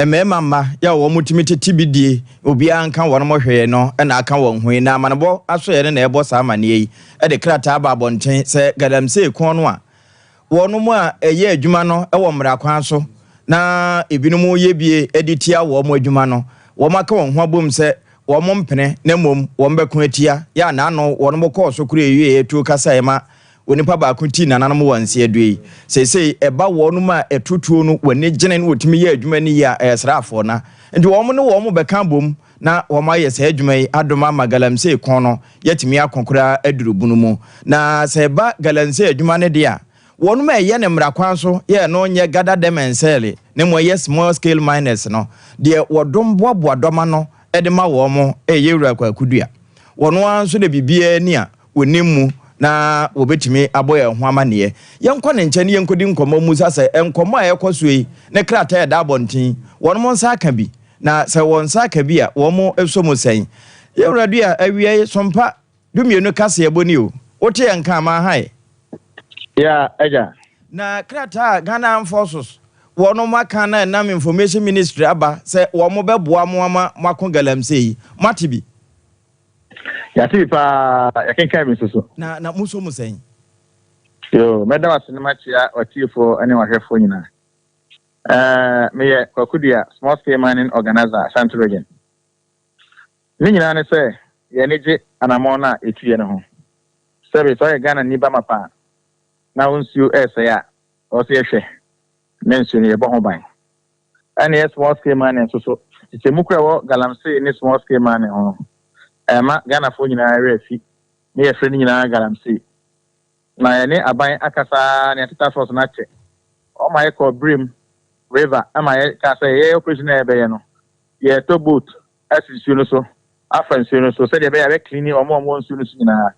mmarima mma yɛ a wɔtumi tete bi die, obiara nka wɔn hwee no na aka wɔn ho yi na amanebɔ asoɛeɛ no na ɛrebɔ saa amanneɛ yi de krataa aba abɔnten sɛ Galamsey ko no a wɔnom a ɛyɛ adwuma no wɔ mmara kwan so na ebinom reyɛ bie de tia wɔn adwuma no, wɔaka wɔn ho abom sɛ wɔn mpene na mmom wɔn bɛko atia yɛ a n'ano wɔnom kɔɔ so koro wieɛ tuo kasaeɛ ma onipa baako tii nananom wɔ nseɛdoɛ yi. Seesei ɛba wɔnom a ɛto tuo no wɔn ani gyene na wɔtumi yɛ adwuma no yie a ɛyɛ sraafoɔ na nti wɔn ne wɔn bɛka abom na wɔn ayɛ saa adwuma yi adom ama galamsey ko no yɛatumi ako koraa aduru bunu mu. Na sɛ ɛba galamsey adwuma no deɛ a, wɔnom a ɛyɛ no mmara kwan so yɛ no nyɛ gather them and sell na mmom ɛyɛ small scale miners no deɛ wɔdom boaboa dɔm ano de ma wɔn ɛyɛ Wura Kwaku Dua. Wɔn ara nso na biribiara ni a wɔnim mu na wɔbɛtumi abɔ yɛn ho amanneɛ. Yɛnkɔ ne nkyɛn na yɛnkɔdi nkɔmmɔ mmusa sɛ nkɔmmɔ a ɛrekɔ soɔ yi ne krataa a ɛda abɔnten wɔnom nsa aka bi na sɛ wɔn nsa aka bi a wɔn sɔ mu sɛn. Yɛn Wura Dua, awia yi sompa Dumienu kaseɛbɔ ni o. Wote yɛn nka amaa hae? Yeah, agya. Na krataa a Ghana Armed Forces wɔnom aka na ɛnam Information Ministry aba sɛ wɔn bɛboa mo ama moako galamsey yi, moate bi? Yɛate bi paa, yɛkenkan bi nso so. Na na mosɔ mu sɛn? Yoo, mɛda wo ase na makyia w'atiefoɔ ne w'ahwɛfoɔ nyinaa. Ɛɛ, meyɛ Kwaku Dua, Small Scale Mining Organizer, Ashanti Region. Ne nyinaa ne sɛ yɛn ani gye anammɔn no a yɛtuiɛ no ho. Sɛbe sɛ woyɛ Ghanani ba mapa a na wo nsuo resɛe a, ɛwɔ sɛ yɛhwɛ na nsuo no yɛbɔ ho ban. Ɛnneɛ small scale mining nso so, nkyekyɛmu koro a ɛwɔ galamsey ne small scale mining ho no, ɛma Ghanafoɔ nyinaa werɛ afi ne yɛfrɛ ne nyinaa galamsey. Na yɛne aban akasa ara na yɛate task force no akyɛ. Wɔma yɛkɔɔ Birim river ma yɛkaa sɛ yɛyɛ operation a yɛbɛyɛ no, yɛretɔ boat asi nsuo no so, afa nsuo no so, sɛdeɛ ɛbɛyɛ a ɛbɛ cleani wɔn a wɔwɔ nsuo no so nyinaa.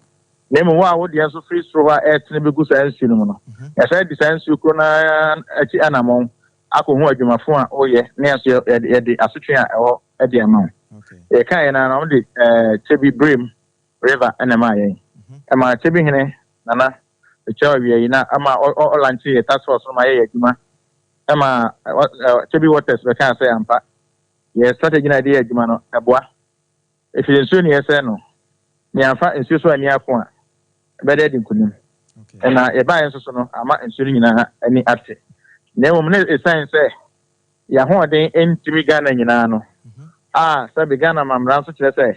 Na mmom wo a wo deɛ nso firi soro hɔ a ɛretene bɛgu saa nsuo no mu no, yɛsan di saa nsuo koro no ara akyi anammɔn akɔhu adwumafo a woyɛ na yɛn nso yɛde asotwe a ɛwɔ de ama wo. Yɛkaeɛ no ara na wɔde Kyebi Birim River na ɛmaa yɛn. Ɛmaa Kyebi hene Nana Kyerɛw awia yi na ama ɔlanche yɛ task force no ma yɛyɛ adwuma. Ɛma Kyebi Waters bɛkaa sɛ ampa Yɛn strategy no a yɛde yɛ adwuma no, ɛboa. Efisɛ nsuo na yɛsɛe no, na yɛamfa nsuo so anni ako a, ɛbɛda adi nkonim. Na yɛbaeɛ nso so no, amma nsuo no nyinaa ani ate. Na mmom na ɛsiane sɛ yɛn ahoɔden ntumi Ghana nyinaa no, a sɛbe Ghana ma mmara nso kyerɛ sɛ,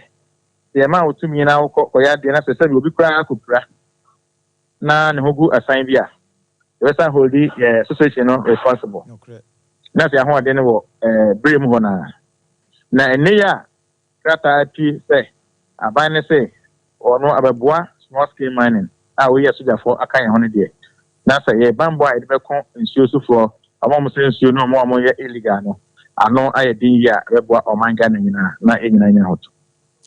sɛ yɛma wo tumi na wokɔ kɔyɛ adeɛ na sɛ sɛbe obi koraa kɔpira na ne ho gu asan bi a, yɛbɛsan holdi yɛ association no responsible. Na sɛ ahoɔden no wɔ bere mu hɔ no ara. Na ɛnnɛ yi a krataa apue sɛ aban no se ɔno abɛboa small scale mining a woyi asogyafoɔ aka yɛn ho no deɛ, na sɛ yɛ banbɔ a yɛde bɛko nsuo sofoɔ, wɔn a wɔsɛ nsuo ne wɔn a wɔyɛ illegal no ano ayɛ den yie a, ɛbɛboa ɔman Ghana nyinaa na yɛn nyinaa anya ahotɔ.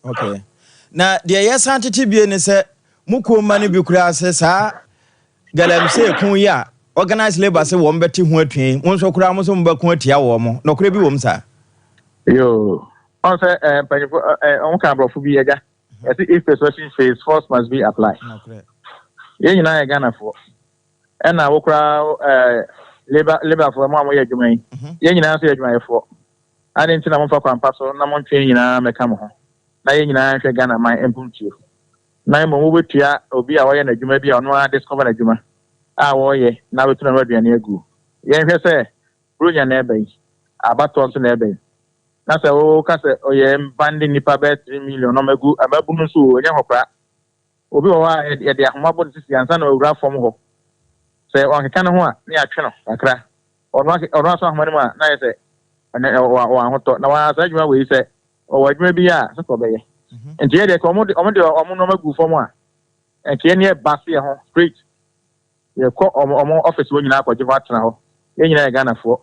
Okay. Na deɛ yɛsan tete bie ne sɛ Mo kuo mma no bi koraa sɛ saa galamsey ko yi a organized labour se wɔn bɛte ho atua yi, mo nso koraa mo nso mobɛko atia wɔn. Nɔkorɛ bi wɔ mu saa? Yoo. Ɔn sɛ eh, mpanyinfo eh, eh, wɔn ka aborɔfo bi agya. Yɛse if persuasion fails, force must be applied. Nɔkorɛ. Yɛn nyinaa yɛ Ghanafoɔ. Ɛna wo koraa eh, labour labourfoɔ mo a moyɛ adwuma yi, yɛn nyinaa nso yɛ adwumayɛfoɔ. Adɛn nti na momfa kwan pa so na montwe yɛn nyinaa mmɛka mo ho na yɛn nyinaa nhwɛ Ghana man mpuntuo? na mmom wobetua obi a ɔyɛ n'adwuma bi a ɔno ara discover n'adwuma a wɔreyɛ na abetu n'ano aduane agu. Yɛnhwɛ sɛ Buronya na ɛba yi, abatoɔ nso na ɛba yi, na sɛ woka sɛ ɔyɛ mbande nnipa bɛyɛ 3 million na ɔmagu mmabunu nso o, ɛnyɛ nkɔkora. Obi wɔ hɔ a yɛde ahoma bɔ ne sisi ansa na wawura fam hɔ. Sɛ wankeka ne ho a, na yɛatwe no kakra. Ɔno ɔno aso ahoma no mu a, na ayɛ sɛ ɔwɔ ahotɔ. Na waa saa adwuma wei sɛ ɔwɔ adwuma bi a sɛ ɔbɛyɛ. Nti yɛ deɛ ɔmo de ɔmo de ɔmo nneɛma gu fam a, nka yɛn yɛ ba se yɛ ho straight. Yɛkɔ ɔmo ɔmo office hɔ nyinaa akɔgye hɔ atena hɔ. Yɛn nyinaa yɛ Ghanafoɔ.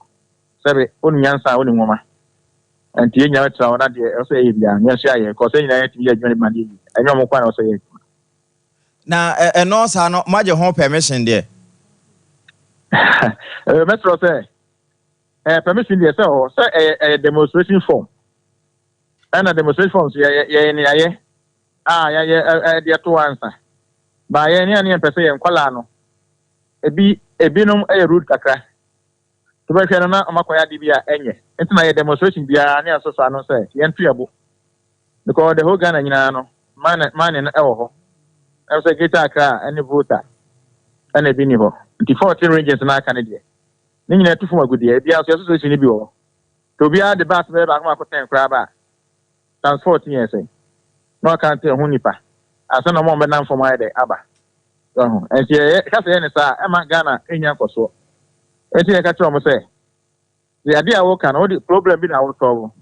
Sɛbe wonim nyansa a wonim nwoma. Nti yɛn nyinaa bɛtena hɔ na deɛ ɛwɔ sɛ yɛyɛ biara no yɛn nso yɛayɛ. Kɔsɛ yɛn nyinaa yɛtumi yɛ adwuma no bi ma no yɛ yie. Ɛnyɛ ɔmo nko ara na ɛwɔ sɛ yɛ adwuma. Na ɛno saa no moagye ho permission deɛ? Mɛsrɛ sɛ permission deɛ sɛ ɔ sɛ ɛyɛ demonstration form, ɛna demonstration form so yɛyɛ yɛyɛ ne yɛayɛ a yɛayɛ ɛde ɛto ansa ba yɛn ne a ne yɛn pɛ sɛ yɛn nkɔlaa no ebi ebinom ɛyɛ rude kakra to bɛhwɛ no na ɔmo akɔyɛ ade bi a ɛnyɛ. Nti na yɛ demonstration biara ne asosɔ ano sɛ yɛnto yɛ bo, because the whole Ghana nyinaa no mine mine no ɛwɔ hɔ. Ɛwɔ sɛ Greater Accra ɛne Volta ɛna ebi ni hɔ, nti 14 regions na aka ne deɛ ne nyinaa tu fam agudeɛ. Ebiara nso yɛ association no bi wɔ hɔ, nti obiara de bus bɛyɛ baako baako 10 koraa ba a, times 14 yɛ sɛ na waka nte ɛho nipa ansa na ɔmo a ɔbɛnam fam ayɛ dɛ aba ɛho. Nti yɛ kasa yɛ ne saa ɛma Ghana enya nkɔsoɔ. Nti yɛ ka kyerɛ ɔmo sɛ deɛ adeɛ a wɔka no, wɔde problem bi na wɔsolve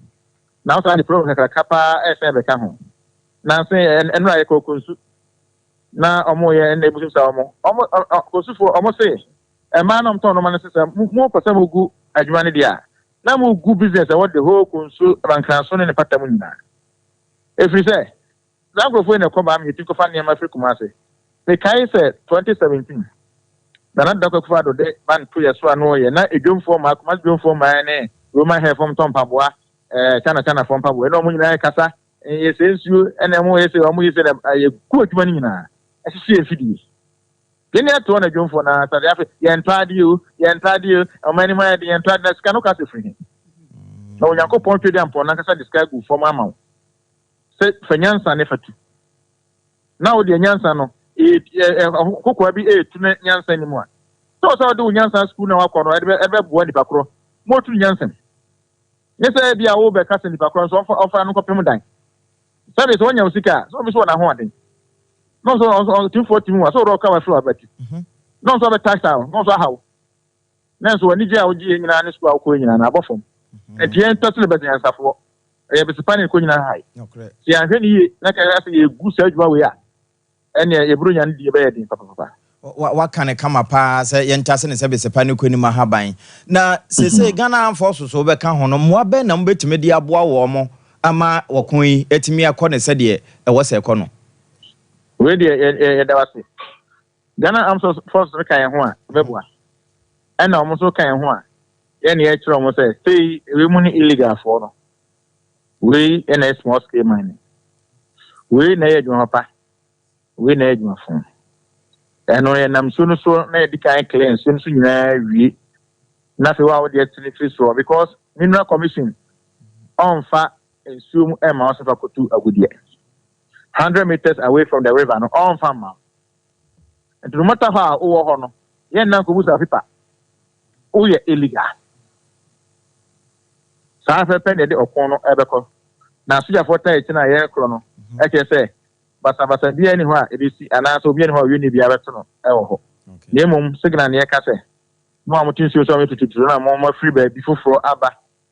na wɔsan de problem kakraka paa ɛsɛn bɛka ho. Nanso ɛnura yɛ kɔ Konsu na ɔmo yɛ ɛna ebususa ɔmo konsufoɔ, ɔmo se mmaa na ɔmo tɔn nneɛma no sɛ mo pɛ sɛ mo gu adwuma no deɛ a, na mo gu business ɛwɔ the whole Konsu, Mankranso ne ne pata mu nyinaa, efiri sɛ saa nkurɔfoɔ yi na ɛkɔ baa mi yɛti kɔfa nneɛma firi Kumase. Mekae sɛ 2017 Nana Dankwa Akufo-Addo de ban to yɛ so a, no yɛ na edwomfoɔ mmaa, Kumase dwomfoɔ mmaa ne Roman hair fam tɔn mpaboa, China China foɔ mpaboa, ɛna ɔmo nyinaa kasa yɛ sɛ nsuo ɛna ɔmo yɛ sɛ ɔmo yɛ sɛ yɛ gu adwuma no nyinaa ɛsisi efidie yɛn ni ɛtoɔ na dwomfoɔ na sade. Afei yɛn ntɔ adeɛ o, yɛn ntɔ adeɛ o, ɔmo anim ayɛ de yɛn ntɔ adeɛ na sika no kasa firi he na Onyankopɔn twɛ de ampɔn nankasa de sika gu fam ama wo sɛ fa nyansa ne fa tu na wo deɛ nyansa no ɛ kokoa bi etu ne nyansa ni mu a sɛ ɔsɛ ɔde wo nyansa sukuu na wakɔ no ɛde bɛ ɛbɛboa nipa korɔ mo otu nyansa mu nye sɛ ebi a wo bɛka sɛ nipa korɔ nso ɔfa no kɔpem dan sɛbi sɛ wɔnya wo sika a, sɛ obi so wɔ n'ahoɔden na ɔnso ɔnso ɔtumfoɔ tumi wa sɛ ɔdɔ ɔka wa firi wabati na ɔnso ɔbɛ tax a na ɔnso ahaw na nso w'ani gye a wogye yɛn nyinaa ne sukuu a wokɔ nyinaa na abɔ fam. Nti yɛn tɔ so ne bɛsɛ nyansafoɔ ɛyɛ bɛsipa ne kɔ nyinaa hae sɛ yɛanhwɛ ne yie na kɛkɛ sɛ yɛgu saa adwuma wei a, ɛneɛ yɛburo nya no die bɛyɛ den papapapa. Waka ne kama paa sɛ yɛntase ne sɛ bɛsɛpa ne kɔ anim ahaban na seesei Ghana amfoɔ so so wobɛka ho no, mmoa bɛn na mobɛtumi de aboa wɔ mo ama wɔko yi atumi akɔ ne sɛdeɛ ɛwɔ sɛ ɛkɔ no? Wei deɛ yɛda wase. Ghana Armed Forces no ka yɛn ho a ɛbɛboa, ɛna ɔmo nso ka yɛn ho a yɛne yɛkyerɛ ɔmo sɛ sei wei mu ne illegalfoɔ no, wei ɛna ɛyɛ small scale mining, wei na ɛyɛ adwuma papa, wei na ɛyɛ adwuma fo. Ɛno yɛnam nsuo no so na yɛdi kan clear nsuo no so nyinaa wie na afei wa a wɔde ɛtene firi soɔ, because Mineral Commission ɔnfa nsuo mu ɛma wɔn sɛ fa kotu agudeɛ 100 meters away from the river no, ɔnfa mma wo. Nti no matter how a wowɔ hɔ no, yɛn nna nkɔbu pipa woyɛ illegal. Saa pɛpɛ na yɛde ɔko no ɛbɛkɔ na asogyafoɔ taa akyi no a yɛrekorɔ no, ɛkyerɛ sɛ basabasa biara ni hɔ a ebesi anaasɛ obiara ni hɔ a ɔyɛ ni biara bɛto no ɛwɔ hɔ, na mmom signal ne yɛka sɛ mo a mote nsuo so a motututu no a mo afiri baabi foforɔ aba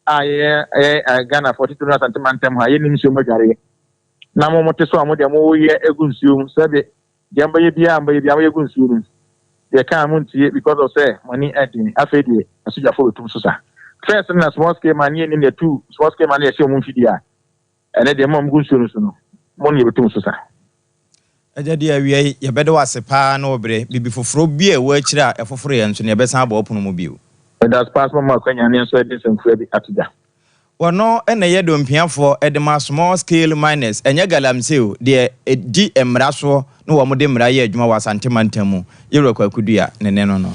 a yɛyɛ ɛyɛ Ghanafoɔ titiri no Asante mantam ha, yɛnim nsuo mu adwareɛ na mo mote so a, mo deɛ moyɛ egu nsuo mu sɛbi deɛ mbɛyɛ biara mbɛyɛ biara moyɛ gu nsuo no mu deɛ kaa mo ntie because of sɛ mo ani ɛden. Afei deɛ asogyafoɔ bɛtum so sa first na small scale man ne yɛnim deɛ tu small scale man ne yɛhyɛ ɔmo mfidie a, ɛnɛ deɛ mo a mo gu nsuo no so no, mo ne yɛbɛtum so sa. Agya deɛ, awia yi yɛbɛde wo ase paa na wɔberɛ biribi foforɔ bi a ɛwɔ akyire a ɛfoforo yɛn nso no, yɛbɛsan abɔ ɔpono mu bio. Ɛda paa sɛ mama akwanya ne nso ɛde nsɛmfua bi ato gya. Wɔno na ɛyɛ dompiafoɔ de ma small scale miners, ɛnyɛ galamsey o, deɛ ɛdi mmara soɔ na wɔn de mmara yɛ adwuma wɔ Asante mantam mu. Yɛwura Kwaku Dua ne ne no.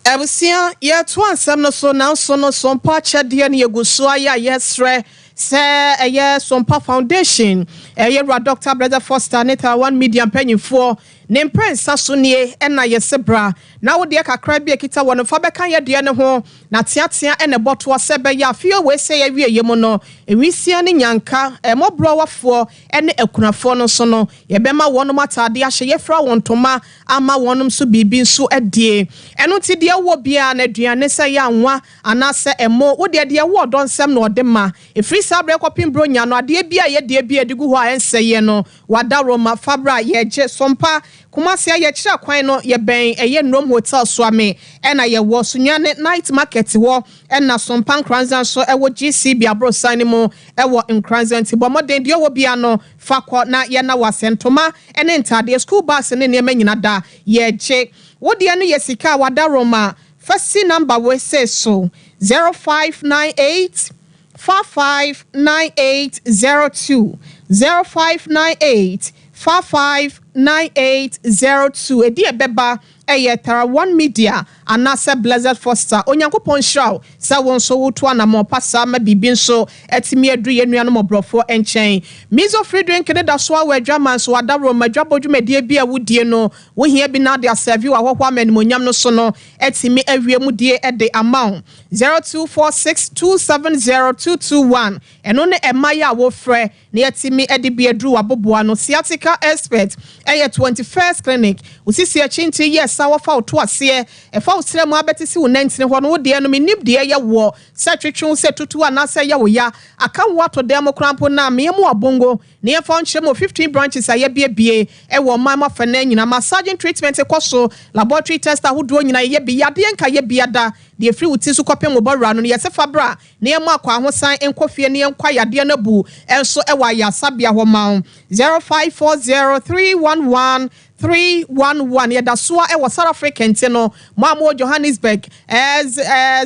Abusua, yɛtoa nsɛm no so, nanso no Sompa akyɛdeɛ no yɛgu so ayɛ a yɛsrɛ sɛ ɛyɛ Sompa Foundation, ɛyɛ wura Dr. Blessed Foster ne Taiwan Media mpanyinfoɔ ne mprɛnsa so nie ɛna yɛsɛ bra na wodeɛ kakra bi a ɛkita wɔ no fa bɛka yɛdeɛ no ho na teatea ɛna ɛbɔtoɔ sɛ ɛbɛyɛ afei wei sɛ yɛawie yɛ mu no, nwisia ne nyanka, mmɔborɔwafoɔ ne akunafoɔ no nso no, yɛbɛma wɔnom atade ahyɛ, yɛfira wɔn ntoma ama wɔnom nso biribi nso adie. Ɛno nti deɛ wɔ biara no, aduane sɛ yɛ anwa anaasɛ ɛmo, wodeɛ deɛ wɔ ɔdɔ nsɛm na ɔde ma. Ɛfiri saa berɛ kɔpem Buronya no, adeɛ bi a yɛdeɛ bi a yɛde gu hɔ a ɛnsɛeɛ no, wada Roma fabra. Yɛgye Sompa Kumase a yɛkyerɛ kwan no, yɛbɛn ɛyɛ Nrom Hotel Soame, ɛna yɛwɔ Sunyane Night Market hɔ, ɛna Sompa Nkranza nso ɛwɔ GCB aborosan no mu ɛwɔ Nkranza. Nti bɔ mmɔden, deɛ ɔwɔ bia no fa kɔ na yɛna wɔ asɛ ntoma ne ntadeɛ, school bags ne nneɛma nyina da yɛgye. Wodeɛ no yɛ sika a, wada Roma. Fa si number wei sei so, 0598 559802, 0598 559802. Ɛdi ɛbɛba ɛyɛ Tara One Media anaasɛ Blessed Foster. Onyankopɔn nhyira wo sɛ wo nso wotu anammɔn pa saa ma biribi nso atumi aduru yɛn nuanom ɔborɔfoɔ nkyɛn. Mizo free drink no da so ara wɔ adwaman so, adaworo ma adwabɔ dwumadie bi a wodie no, wohia bi na ade asɛve w'ahɔhoɔ ama animuonyam no so no atumi awie mu die de ama wo. 0246 270 221 ɛno ne ɛma yi a wofrɛ na yɛatumi de bi aduru w'aboboa ano. Sciatica expert ɛyɛ 21st clinic. Wo sisi akyi nti yɛ sa wɔfa wo to aseɛ ɛfa wo serɛ mu abɛtesi wo nantini hɔ no wo deɛ no mennim deɛ ɛyɛ woɔ sɛ twetwe wo sɛ tutu anaasɛ ɛyɛ wo ya aka wo ato dan mu koraa mpo no a meɛ mu abongo na yɛmfa wo nkyerɛ mu wɔ 15 branches a yɛabiebie ɛwɔ ɔman mu afanaa nyinaa. Massaging treatment kɔ so, laboratory test ahodoɔ nyinaa yɛyɛ bi, yadeɛ nka yɛ biada Deɛ ɛfiri wo ti so kɔpem wo bɔwerɛ ano no, yɛse fa bra na yɛmmɔ akwahosan nkɔ fie na yɛnkɔ ayadeɛ no abu nso wɔ ayaresabea hɔ ma wo. 0540 311 311 Yɛda soa wɔ South Africa nti no, mo a mowɔ Johannesburg,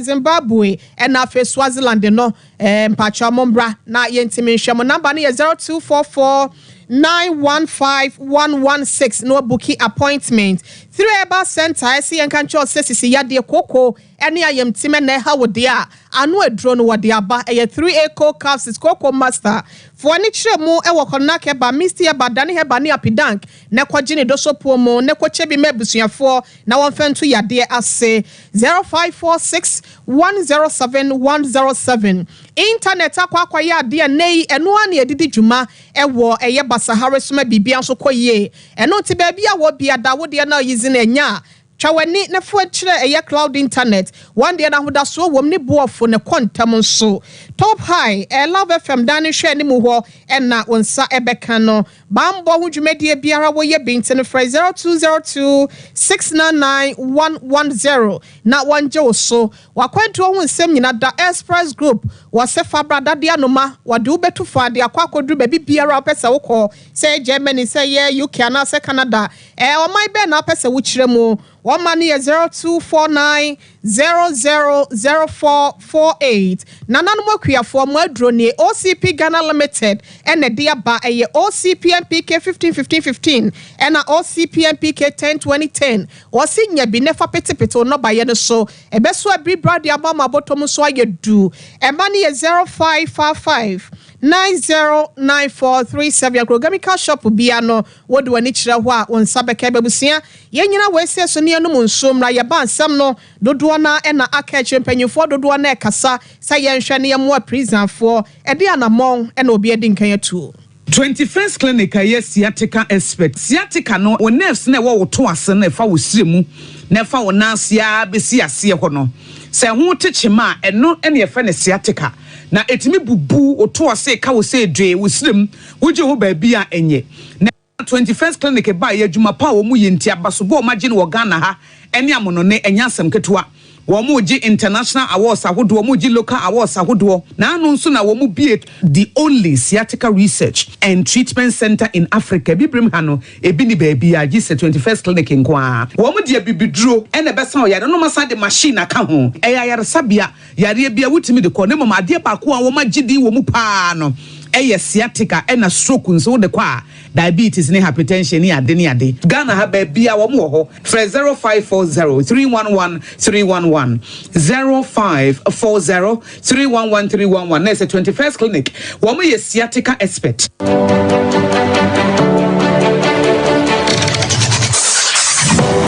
Zimbabwe ɛna afei Swaziland no, mpakyɛw mommra na yɛntumi nhwɛ mo. Number no yɛ 0244 915 116 na wabuki appointment. Three Herbal Centre ɛse yɛnka nkyerɛ wo sɛ sisi yadeɛ, kooko ne ayamtim na ɛha wo deɛ a, ano aduro no wɔde aba. Ɛyɛ 3A Cold Capsules, Kooko Master. Fa w'ani kyerɛ mu wɔ Konak Herbal, Misty Herbal, Dane Herbal ne Apidank na kɔgye ne dosopuo mu na kɔkyɛ bi ma abusuafoɔ na wɔmfa ntu yadeɛ ase. 0546 107 107 Internet akɔ akɔyɛ adeɛ a nnɛ yi ɛno ara na yɛde di dwuma wɔ ɛyɛ basahare so ma biribiara nso kɔ yie. Ɛno nti baabi a wɔ bia da wo deɛ na ɔyi dzi na ɛnyɛ a, twa w'ani na fa kyerɛ ɛyɛ cloud internet. Wɔn deɛ no ahodasoɔ wɔ mu ne boɔfo na ɛkɔ ntɛm nso. Top High, ɛyɛ Love FM dan no nhwɛ anim hɔ na wo nsa bɛka no. Banbɔ ho dwumadie biara wɔyɛ bi nti no frɛ 0202 699 110 na wɔngye wo so. W'akwantuo ho nsɛm nyina da Express Group wɔ se fa bra dade anoma wɔde wo bɛtu fa de akɔ akɔduru baabi biara a wopɛ sɛ wokɔ sɛ ɛyɛ Germany sɛ ɛyɛ UK anaasɛ Canada ɛɛ ɔman bɛn na wopɛ sɛ wokyerɛ mu wɔn ma no yɛ 0249 000448 Nananom Akuafoɔ mo aduro nie OCP Ghana Limited ɛna ɛde aba ɛyɛ OCP NPK 15 15 15 ɛna OCP NPK 10 20 10 wɔse nya bi na fa petepete wo nnɔbaeɛ no so Ɛbɛso abiri bra de ama ma abɔtɔ mu nso ayɛ du. Ɛma no yɛ 0555 909437. Agrochemical shop bia no wode w'ani kyerɛ hɔ a wo nsa bɛka. Abusua yɛn nyina wɔ asie so ne yɛnom nsuo mmra yɛba nsɛm no dodoɔ no ara na aka akyire mpanyinfoɔ dodoɔ no ɛkasa sɛ yɛnhwɛ ne yɛmmoa prisonfoɔ ɛde anamɔn na obi adi nkan atuo. 21st Clinic a ɛyɛ sciatica expert. Sciatica no, wo nerves no a ɛwɔ wo to ase no a ɛfa wo srɛ mu na ɛfa wo nan ase ara bɛsi aseɛ hɔ no, sɛ ɛho te kyema a, ɛno na yɛfrɛ no sciatica. Na ɛtumi bubu wo to ase, ɛka wo sɛ dwee, wo srɛ mu, wogye ho baabi a ɛnyɛ. Na 21st Clinic baeɛ, adwuma pa a wɔyɛ nti, abasobɔ a wɔagye no wɔ Ghana ha ne amonone, ɛnyɛ asɛm ketewa. Wɔregye international awards ahodoɔ, wɔregye local awards ahodoɔ, na ano nso na wɔbue the only sciatica research and treatment centre in Africa. Abibirem ha no, ebi nni baabiara gye sɛ 21st Clinic nko ara. Wɔde abibiduro na ɛbɛsa ɔyare no, na wɔasan de machine aka ho. Ɛyɛ ayaresabea, yareɛ biara wotumi de kɔ, na mmom adeɛ baako a wɔagye din wɔ mu pa ara no yɛ sciatica, ɛna stroke nso wode kɔ a, diabetes ne hypertension ne ade ne ade. Ghana ha baabiara wɔn wɔ hɔ. Frɛ 0540 311 311, 0540 311 311 na ɛsɛ 21st Clinic. Wɔn yɛ sciatica expert.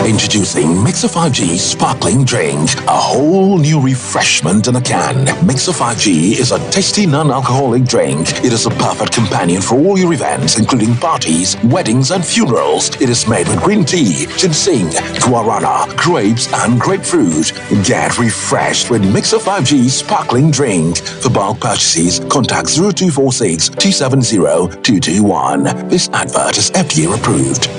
Introducing Mixer 5G Sparkling Drink, a whole new refreshment in a can. Mixer 5G is a tasty non-alcoholic drink. It is a perfect companion for all your events, including parties, weddings, and funerals. It is made with green tea, ginseng, guarana, grapes, and grapefruit. Get refreshed with Mixer 5G Sparkling Drink. For bulk purchases, contact 0246 270 221. This advert is FDA approved.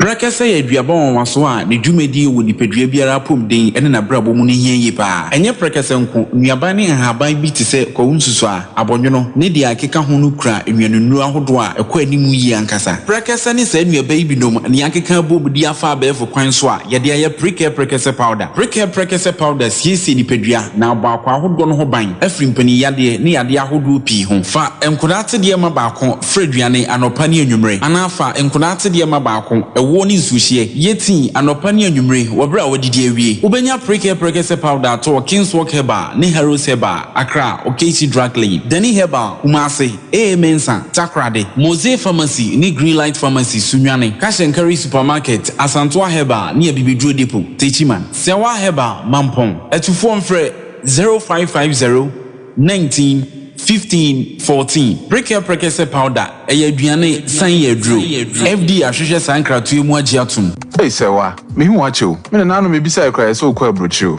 Prɛkɛsɛ yɛ aduaba nwanwaso a ne dwumadie wɔ nipadua biara apɔmuden ne n'abrabɔ mu no hia yie pa ara. Ɛnyɛ prɛkɛsɛ nko, nnuaba ne nhaban bi te sɛ kwawu nsusuaa, abɔnwono, ne deɛ ɛkeka ho no kura nnuanennuro ahodoɔ a ɛkɔ anim yie ankasa. Prɛkɛsɛ ne saa nnuaba yi binom na yɛakeka abom de afa abɛɛfo kwan so a yɛde ayɛ Prekɛ Prɛkɛsɛ Powder. Prekɛ Prɛkɛsɛ Powder siesie nipadua na abɔ akwaa ahodoɔ no ho ban afiri mpaninyadeɛ ne yadeɛ ahodoɔ pii ho. Fa nkwadaa atedeɛ ma baako Fra aduane anɔpa ne anwummere, anaa fa nkwadaa atedeɛ ma baako, ɛwoɔ ne nsuohyeɛ. Yɛ tii anɔpa ne anwummere wɔ berɛ a woadidi awie. Wobɛnya Prekɛ Prɛkɛsɛ Powder atɔ wɔ Kingswalk Herbal ne Harrows Herbal, Accra, Okaishie Drug Lane, Dani Herbal, Kumasi, AA Mensah, Takoradi, Mose Pharmacy ne Greenlight Pharmacy, Sunyani, Cash and Carry Supermarket, Asantoa Herbal ne Abibiduro Depot, Techiman, Sɛwa Herbal, Mampong. Atufoɔ mfrɛ 0550 19 15 14 Prekɛ Prɛkɛsɛ Powder ɛyɛ aduane san yɛ aduro. FDA ahwehwɛ saa nkratoɔ yi mu agye atom. Ei Sɛwa, mehu wo akyɛ o. Me nananom mebisae koraa yɛsɛ wokɔ aburokyire o.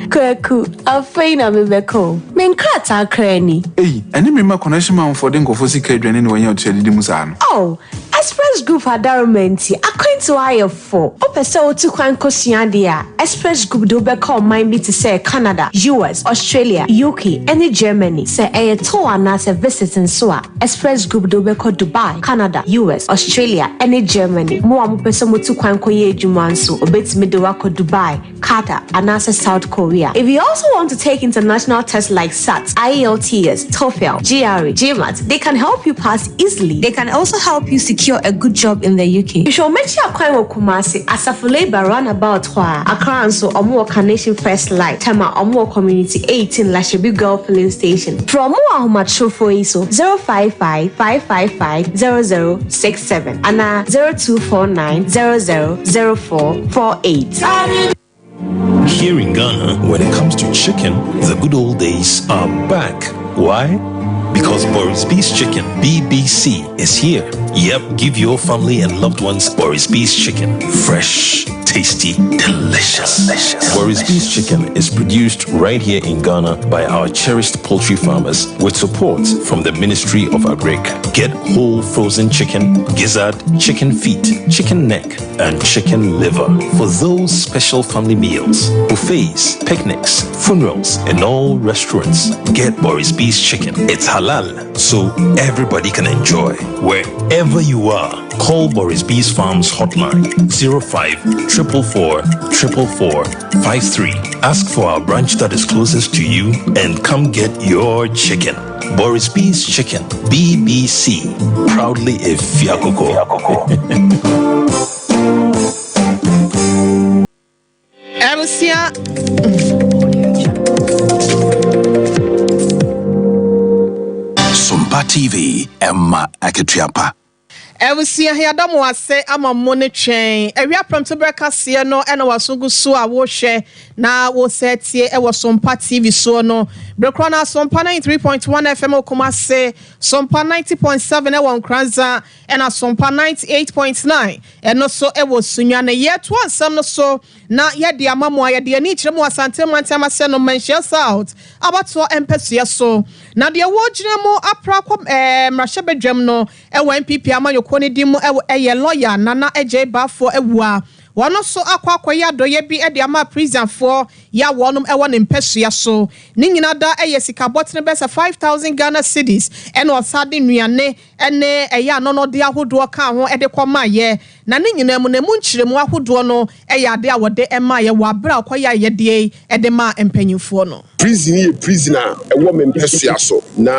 Kwaku, afei na mebɛkɔ o. Me nkrataa koraa ni. Ei, ɛne me mma connection manfoɔ de nkurɔfoɔ sika aduane na wɔanya otua didi mu saa no. Oh, Express Group adaroma nti, akwantuo ayɛ fo. Wopɛ sɛ wotu kwan kosua adeɛ a, Express Group de wo bɛkɔ ɔman bi te sɛ Canada, US, Australia, UK, ne Germany. Sɛ ɛyɛ tour anaasɛ visit nso a, Express Group de wo bɛkɔ Dubai, Canada, US, Australia, ne Germany. Mo a mopɛ sɛ motu kwan kɔyɛ adwuma nso, wɔbɛtumi de wo akɔ Dubai, Qatar, anaasɛ South Korea. If you also want to take international tests like SAT, IELTS, TOEFL, GRE, GMAT, they can help you pass easily. They can also help you secure a good job in the UK. Hwehwɛ wɔn akyi akwan wɔ Kumasi, Asafo Labour Runabout hɔ a. Accra nso, wɔn wɔ Carnation First Light, Tema, wɔn wɔ Community 18 Lashibi Girl Filling Station. Frɛ wɔn wɔ ahomatrofoɔ yi so, 055 555 0067 anaa 0249 00 0448. Here in Ghana, when it comes to chicken, the good old days are back. Why? Because Boris B's Chicken, BBC, is here. Yep, give your family and loved ones Boris B's Chicken. Fresh, tasty, delicious. delicious. Boris B's Chicken is produced right here in Ghana by our cherished poultry farmers with support from the Ministry of Agric. Get whole frozen chicken, gizzard, chicken feet, chicken neck, and chicken liver for those special family meals, buffets, picnics, funerals, and all restaurants. Get Boris B's chicken. It's halal, so everybody can enjoy. Wherever you are, call Boris B's Farms hotline 05 444 444 53. Ask for our branch that is closest to you and come get your chicken. Boris B's Chicken, BBC, proudly a Fiakoko. Abusua. Sompa TV, ɛma akatua pa. Abusua, yɛada mo ase ama mo ne twɛn. Awia prɛmtoberɛ kaseɛ no ɛna waso gu so a wohwɛ na wosɛ tie ɛwɔ Sompa TV soɔ no. Bere korɔ no Sompa 93.1 FM wɔ Kumase, Sompa 90.7 ɛwɔ Nkoranza, ɛna Sompa 98.9 ɛno so ɛwɔ Sunyani. Yɛtoa nsɛm no so na yɛde ama mo a yɛde ani kyerɛ mu Asante mantam ase no Manhyia South abatoɔ mpɛsoɛ so. Na deɛ wɔgyina mu apra kɔ mmarahyɛbadwam no ɛwɔ NPP amanyɔkuo no din mu ɛwɔ ɛyɛ lɔya Nana Adjei Baffour Awuah. Wɔn nso akɔ akɔyɛ adɔeɛ bi de ama prisonfoɔ yɛ a wɔnom ɛwɔ ne mpɛsoa so. Ne nyina da ɛyɛ sika bɔtene bɛyɛ sɛ 5,000 Ghana cedis ɛna ɔsan de nnuane ɛne ɛyɛ anɔnɔdeɛ ahodoɔ kaa ho ɛde kɔ maayɛ. Na ne nyinaa mu no emu nkyerɛmu ahodoɔ no ɛyɛ adeɛ a wɔde ɛmaayɛ wɔ aberɛ a ɔkɔyɛ ayɛdeɛ yi ɛde maa mpanyinfoɔ no. Prison yi yɛ prison a ɛwɔ me mpɛsoa so, na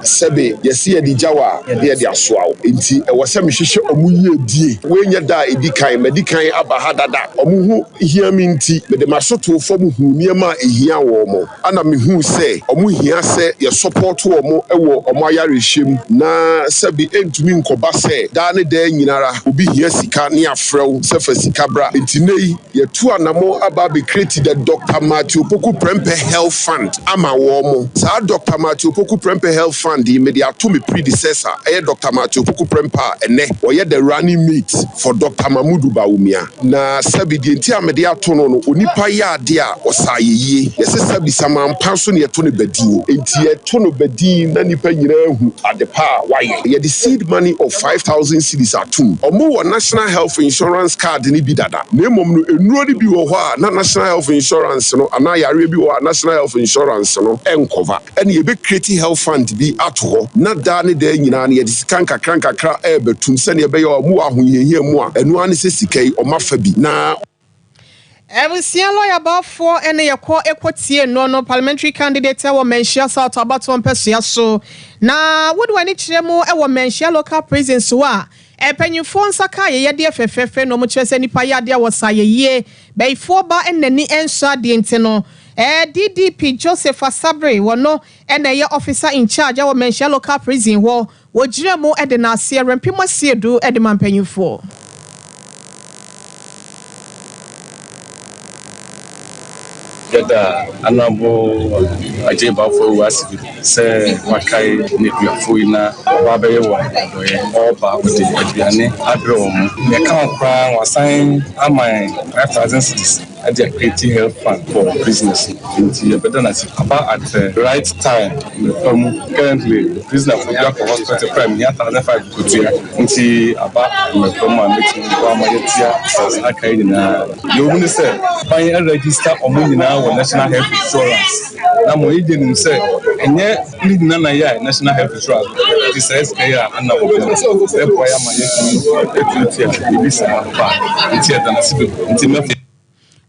sɛbe yɛse yɛde gya wo a, na yɛde asoa wo. Enti ɛwɔ sɛ mehwehwɛ wɔn yiedie. Wei nyɛ da a ɛdi kan, madi kan aba ha dada. Wɔn ho hia me nti, mede m'aso too fam huu nneɛma a ɛhia wɔn. Ɛna mehuu sɛ wɔhia sɛ yɛsɔpɔɔto wɔn wɔ wɔn ayarehwɛ mu, na sɛbe ɛntumi nkɔba sɛ daa ne daa nyinara obi hia sika ne yɛafrɛ wo sɛ fa sika bra. Enti nnɛ yi, Yɛatu anamɔn aba abɛcreate the Doctor Matthew Opoku Prempeh Health Fund ama wɔn. Saa Doctor Matthew Opoku Prempeh Health Fund yi, mede ato me predecessor, ɛyɛ Doctor Matthew Opoku Prempeh a ɛnnɛ ɔyɛ the running mate for Doctor Mamudu Bawumia. Na sɛbi deɛ nti a mede ato no no, onipa yɛ adeɛ a, ɔsɛ ayɛyie. Yɛse sɛbi samanpa nso na yɛto no badin. Enti yɛto no badin na nnipa nyinaa hu ade pa a wayɛ. Yɛde seed money of 5,000 cedis atom. Ɔmo wɔ National Health Insurance card no bi dada. Na mmom no, nnuro no bi wɔ hɔ a na National Health Insurance no anaa yareɛ bi wɔ hɔ a National Health Insurance no nkɔva. Ɛna yɛbɛ create health fund bi ato hɔ na daa ne daa nyinaa no yɛde sika nkakra nkakra rebɛtom sɛdeɛ ɛbɛyɛ a wɔn wɔ ahohiahia mu a ɛno ara ne sɛ sika yi wɔn afa bi na Abusua lɔya bafoɔ ne yɛkɔ kɔ tie noɔ no parliamentary candidate wɔ Manhyia South abatoɔ mpɛsoa so na wode w'ani kyerɛ mu wɔ Manhyia local prison so a mpanyinfoɔ nsa ka ayɛyɛdeɛ fɛfɛɛfɛ na wɔn kyerɛ sɛ nipa yɛ adeɛ a wɔsa ayɛyie bayifoɔ ba nnani nsɔ adeɛ nti no DDP Joseph Asabere wɔno na ɛyɛ officer in charge wɔ Manhyia local prison hɔ Wɔgyina mu de naaseɛ rempem asiedu de ma mpanyinfoɔ. Yɛda Honourable Adjei Balfour Awuah ase bebree sɛ wakae nneduafoɔ yi na waba abɛyɛ wɔn adɔeɛ. Ɔreba a ɔde aduane abrɛ wɔn. Nea ɛka ho koraa wasan ama yɛn 5,000 cedis. de a create health fund for prisoners nti yɛbɛda no ase aba at the right time mmerɛ pa mu currently prisoner fo bi akɔ hospital koraa mehia 1005 kotua nti aba mmerɛ pa mu a mɛtumi boa ma yɛatua saa ka yi nyinaa deɛ ɛwɔ mu ne sɛ ban register ɔmo nyinaa wɔ national health insurance na mo yɛgye nim sɛ ɛnyɛ ne nyina na yɛ a national health insurance nti saa sika yi a ana wɔbɛ ɛboa yɛ ama yɛatumi atuatua biribi saa ba nti yɛda no ase bebree nti mɛfo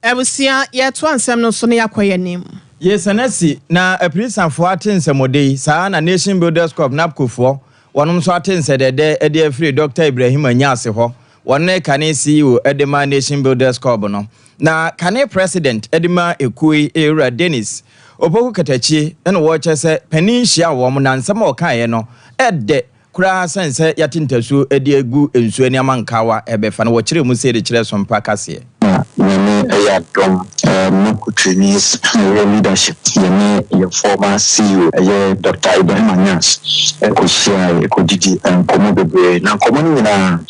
Abusua, yɛtoa nsɛm no so na yɛakɔ yɛn anim. Yɛsan asi na Apirisafoɔ ate nsɛmɔdɛ yi, saa ara na Nation Builders Corp, NABCO, foɔ, wɔnom nso ate nsɛdɛɛdɛ de afiri Dɔkta Ibrahim Anyase hɔ, wɔn ne kane CEO de ma Nation Builders Corp no. Na kane President de ma ekuo yi, Ewura Dennis Opoku Katakyie na wɔrekyɛ sɛ panin hyiaa wɔn na nsɛm a ɔkaeɛ no ɛdɛ koraa sɛn sɛ yɛate ntasuo de agu nsuo ani ama nkawa ɛbɛfa no wɔkyerɛɛ mu sei de kyerɛɛ Sompa kaseɛ. Na Nyame yɛ adom Mako trainees ɛyɛ leadership yɛne yɛ former CEO ɛyɛ Doctor Ibrahim Anyas ɛkɔ hyiae ɛkɔ didi nkɔmɔ bebree na nkɔmɔ no nyinaa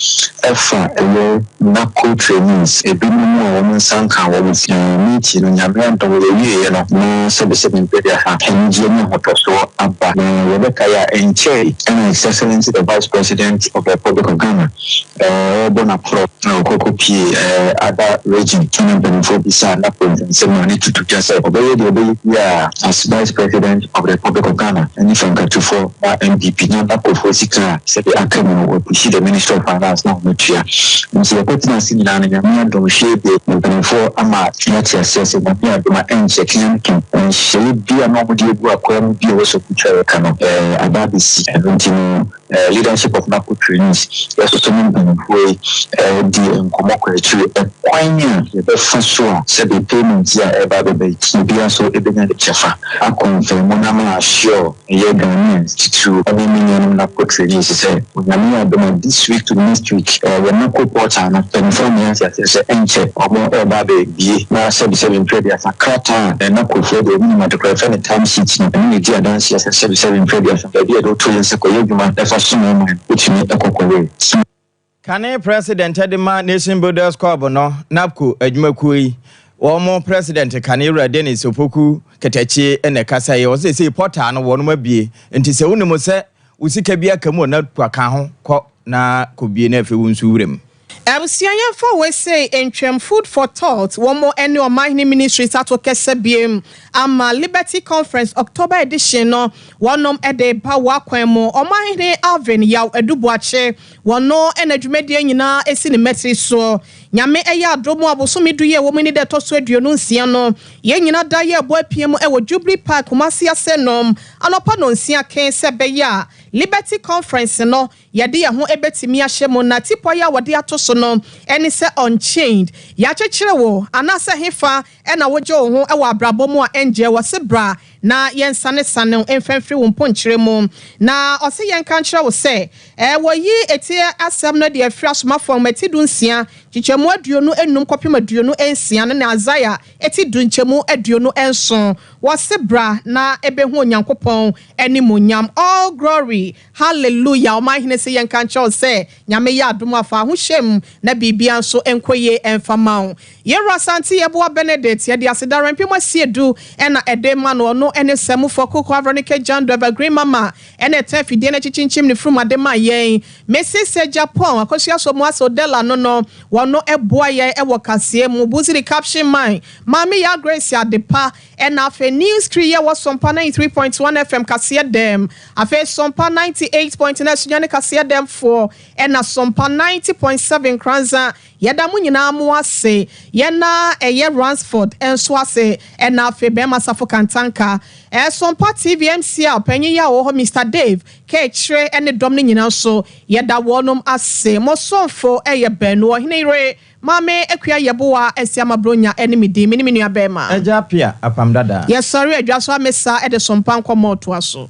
ɛfa ɛyɛ Nako trainees ebinom a wɔn nsa nkaa wɔn meeting no Nyame adom yɛwieɛ no na sɛbesɛbe mpɛdua ha anigyeɛ ne ahotɔsoɔ aba na yɛbɛkae a ɛnkyɛe ɛna His Excellency the Vice President of the Republic of Ghana ɔrebɔ n'aporɔ na ɔkɔ kɔpie other region ɛna mpanimfoɔ bisaa Nako nsɛm a ne tutu dwa sɛ ɔbɛyɛ deɛ ɔbɛyɛ biara as Vice President of the Republic of Ghana ne frankatufoɔ ma NPP na Ntakofoɔ sika a sɛdeɛ aka mu no wɔapushi the Ministry of Finance na wɔatua. Nti yɛkɔtena ase nyinaa no Nyame adom hwee deɛ mpanimfoɔ ama yɛate aseɛ sɛ Nyame adom a ɛnkyɛ keankem nhyehyɛeɛ bi a na wɔde agu akwaa mu bi a ɛwɔ sɛ wɔtwa yɛka no aba abɛsi. Ɛno nti no leadership of NAPO trainees yɛsoso ne mpanimfoɔ yi di nkɔmmɔ kɔ akyiri ɛkwan a yɛbɛfa so a sɛdeɛ payment yi a ɛreba abɛba yi obiara nso bɛnya ne kyɛfa akɔnfɛmu na ama assure Meyɛ Ghanaians titiriw ne me nuanom NAPCO trainees sɛ Onyame yɛ adom a this week to next week yɛn NAPCO portal no mpanyinfoɔ ama yɛate aseɛ sɛ ɛnkyɛ wɔn reba abɛbue na sɛbi sɛbi mprɛ aduasa krataa a NAPCO foɔ deɛ wɔn nim ade korɔ yɛfrɛ no time sheet no ɛno na ɛdi adanseɛ sɛ sɛbi sɛbi mprɛ aduasa baabi a yɛde wo to yɛn sɛ kɔyɛ adwuma fa som wo man wotumi kɔ kɔyɛ. Kane President de ma Nation Builders Corp no, NABCO, adwumakuo yi, wɔn President kane Wura Dennis Opoku Katakyie na ɛkasaeɛ. Ɔse seesei portal no wɔnom abue, nti sɛ wonim sɛ wo sika bi aka mu wɔ NABCO a, ka ho kɔ na kɔbue na afei wo nso wura mu. Abusua yɛmfa wei sei ntwam Food for Thought wɔn ne Ɔmanhene Ministries ato kɛsɛ biem ama Liberty Conference October edition no wɔnom de reba wɔ akwan mu Ɔmanhene Alvin Yaw Adu Boakye Wɔno na dwumadie nyinaa si ne mmatiri soɔ. Nyame yɛ adom a bosome du yi a ɛwɔ mu ne da ɛtɔ so 26 no, yɛn nyina da yɛrebɔ apia mu wɔ Jubilee Park Kumasi Asenom anɔpa nɔnsia ke sɛ ɛbɛyɛ a Liberty Conference no yɛde yɛn ho bɛtumi ahyɛ mu na tipɔ yi a wɔde ato so no ne sɛ Unchained, Yɛakyekyere wo anaasɛ hefa na wogye wo ho wɔ abrabɔ mu a ɛngyɛ wɔse bra na yɛnsanesane wo mfa mfiri wo mponkyerɛ mu. Na ɔse yɛnka nkyerɛ wo sɛ, wɔyi etie asɛm no de afiri Asomafoɔ Nwoma ti 16, nkyekyɛmu 25 kɔpem 26 no ne Isaiah ti du nkyɛmu 27. Wɔse bra na bɛhu Onyankopɔn animuonyam. All glory hallelujah Ɔman hene se yɛnka nkyerɛ wo sɛ Nyame yɛ adom a fa ho hyɛ mu na biribia nso nkɔ yie mfa ma wo. Yɛwura Asante Yeboah Benedict yɛde aseda rɛmpem asiedu na ɛde ma no ɔno ne Sɛmufoɔ Kokoa Veronica Jando Evergreen Mama ɛna ɛtɛn afidie no akyikyinkyim ne furum ade ma yɛn. Mrs Agyapong Akosua Somuase Odella no no wɔno boa yɛn wɔ kaseɛ mu. Buzi the caption man Maame Yaa Grace Adepa ɛna afei News Tree yɛ wɔ Sompa 93.1 FM kaseɛ dɛm. Afei Sompa 98.9 Sunyani kaseɛ dɛm foɔ ɛna Sompa 90.7 Nkoranza. Yɛda mo nyinaa mo ase. Yɛna ɛyɛ Ransford nso ase ɛna afei Bɛɛma Safo Kantanka. Sompa TV MCL panyin yi a ɔwɔ hɔ Mister Dave Kaakyire ɛne dɔm no nyinaa nso yɛda wɔnom ase. Mo somfo ɛyɛ Banu Ɔhene yere Maame Akua Yeboah Asiamah Bronya ɛne me din. Me ne me nua bɛɛma. Agya Appiah Apam Dadaa. Yɛsɔre adwa so amesa de sompa nkɔmmɔ toa so.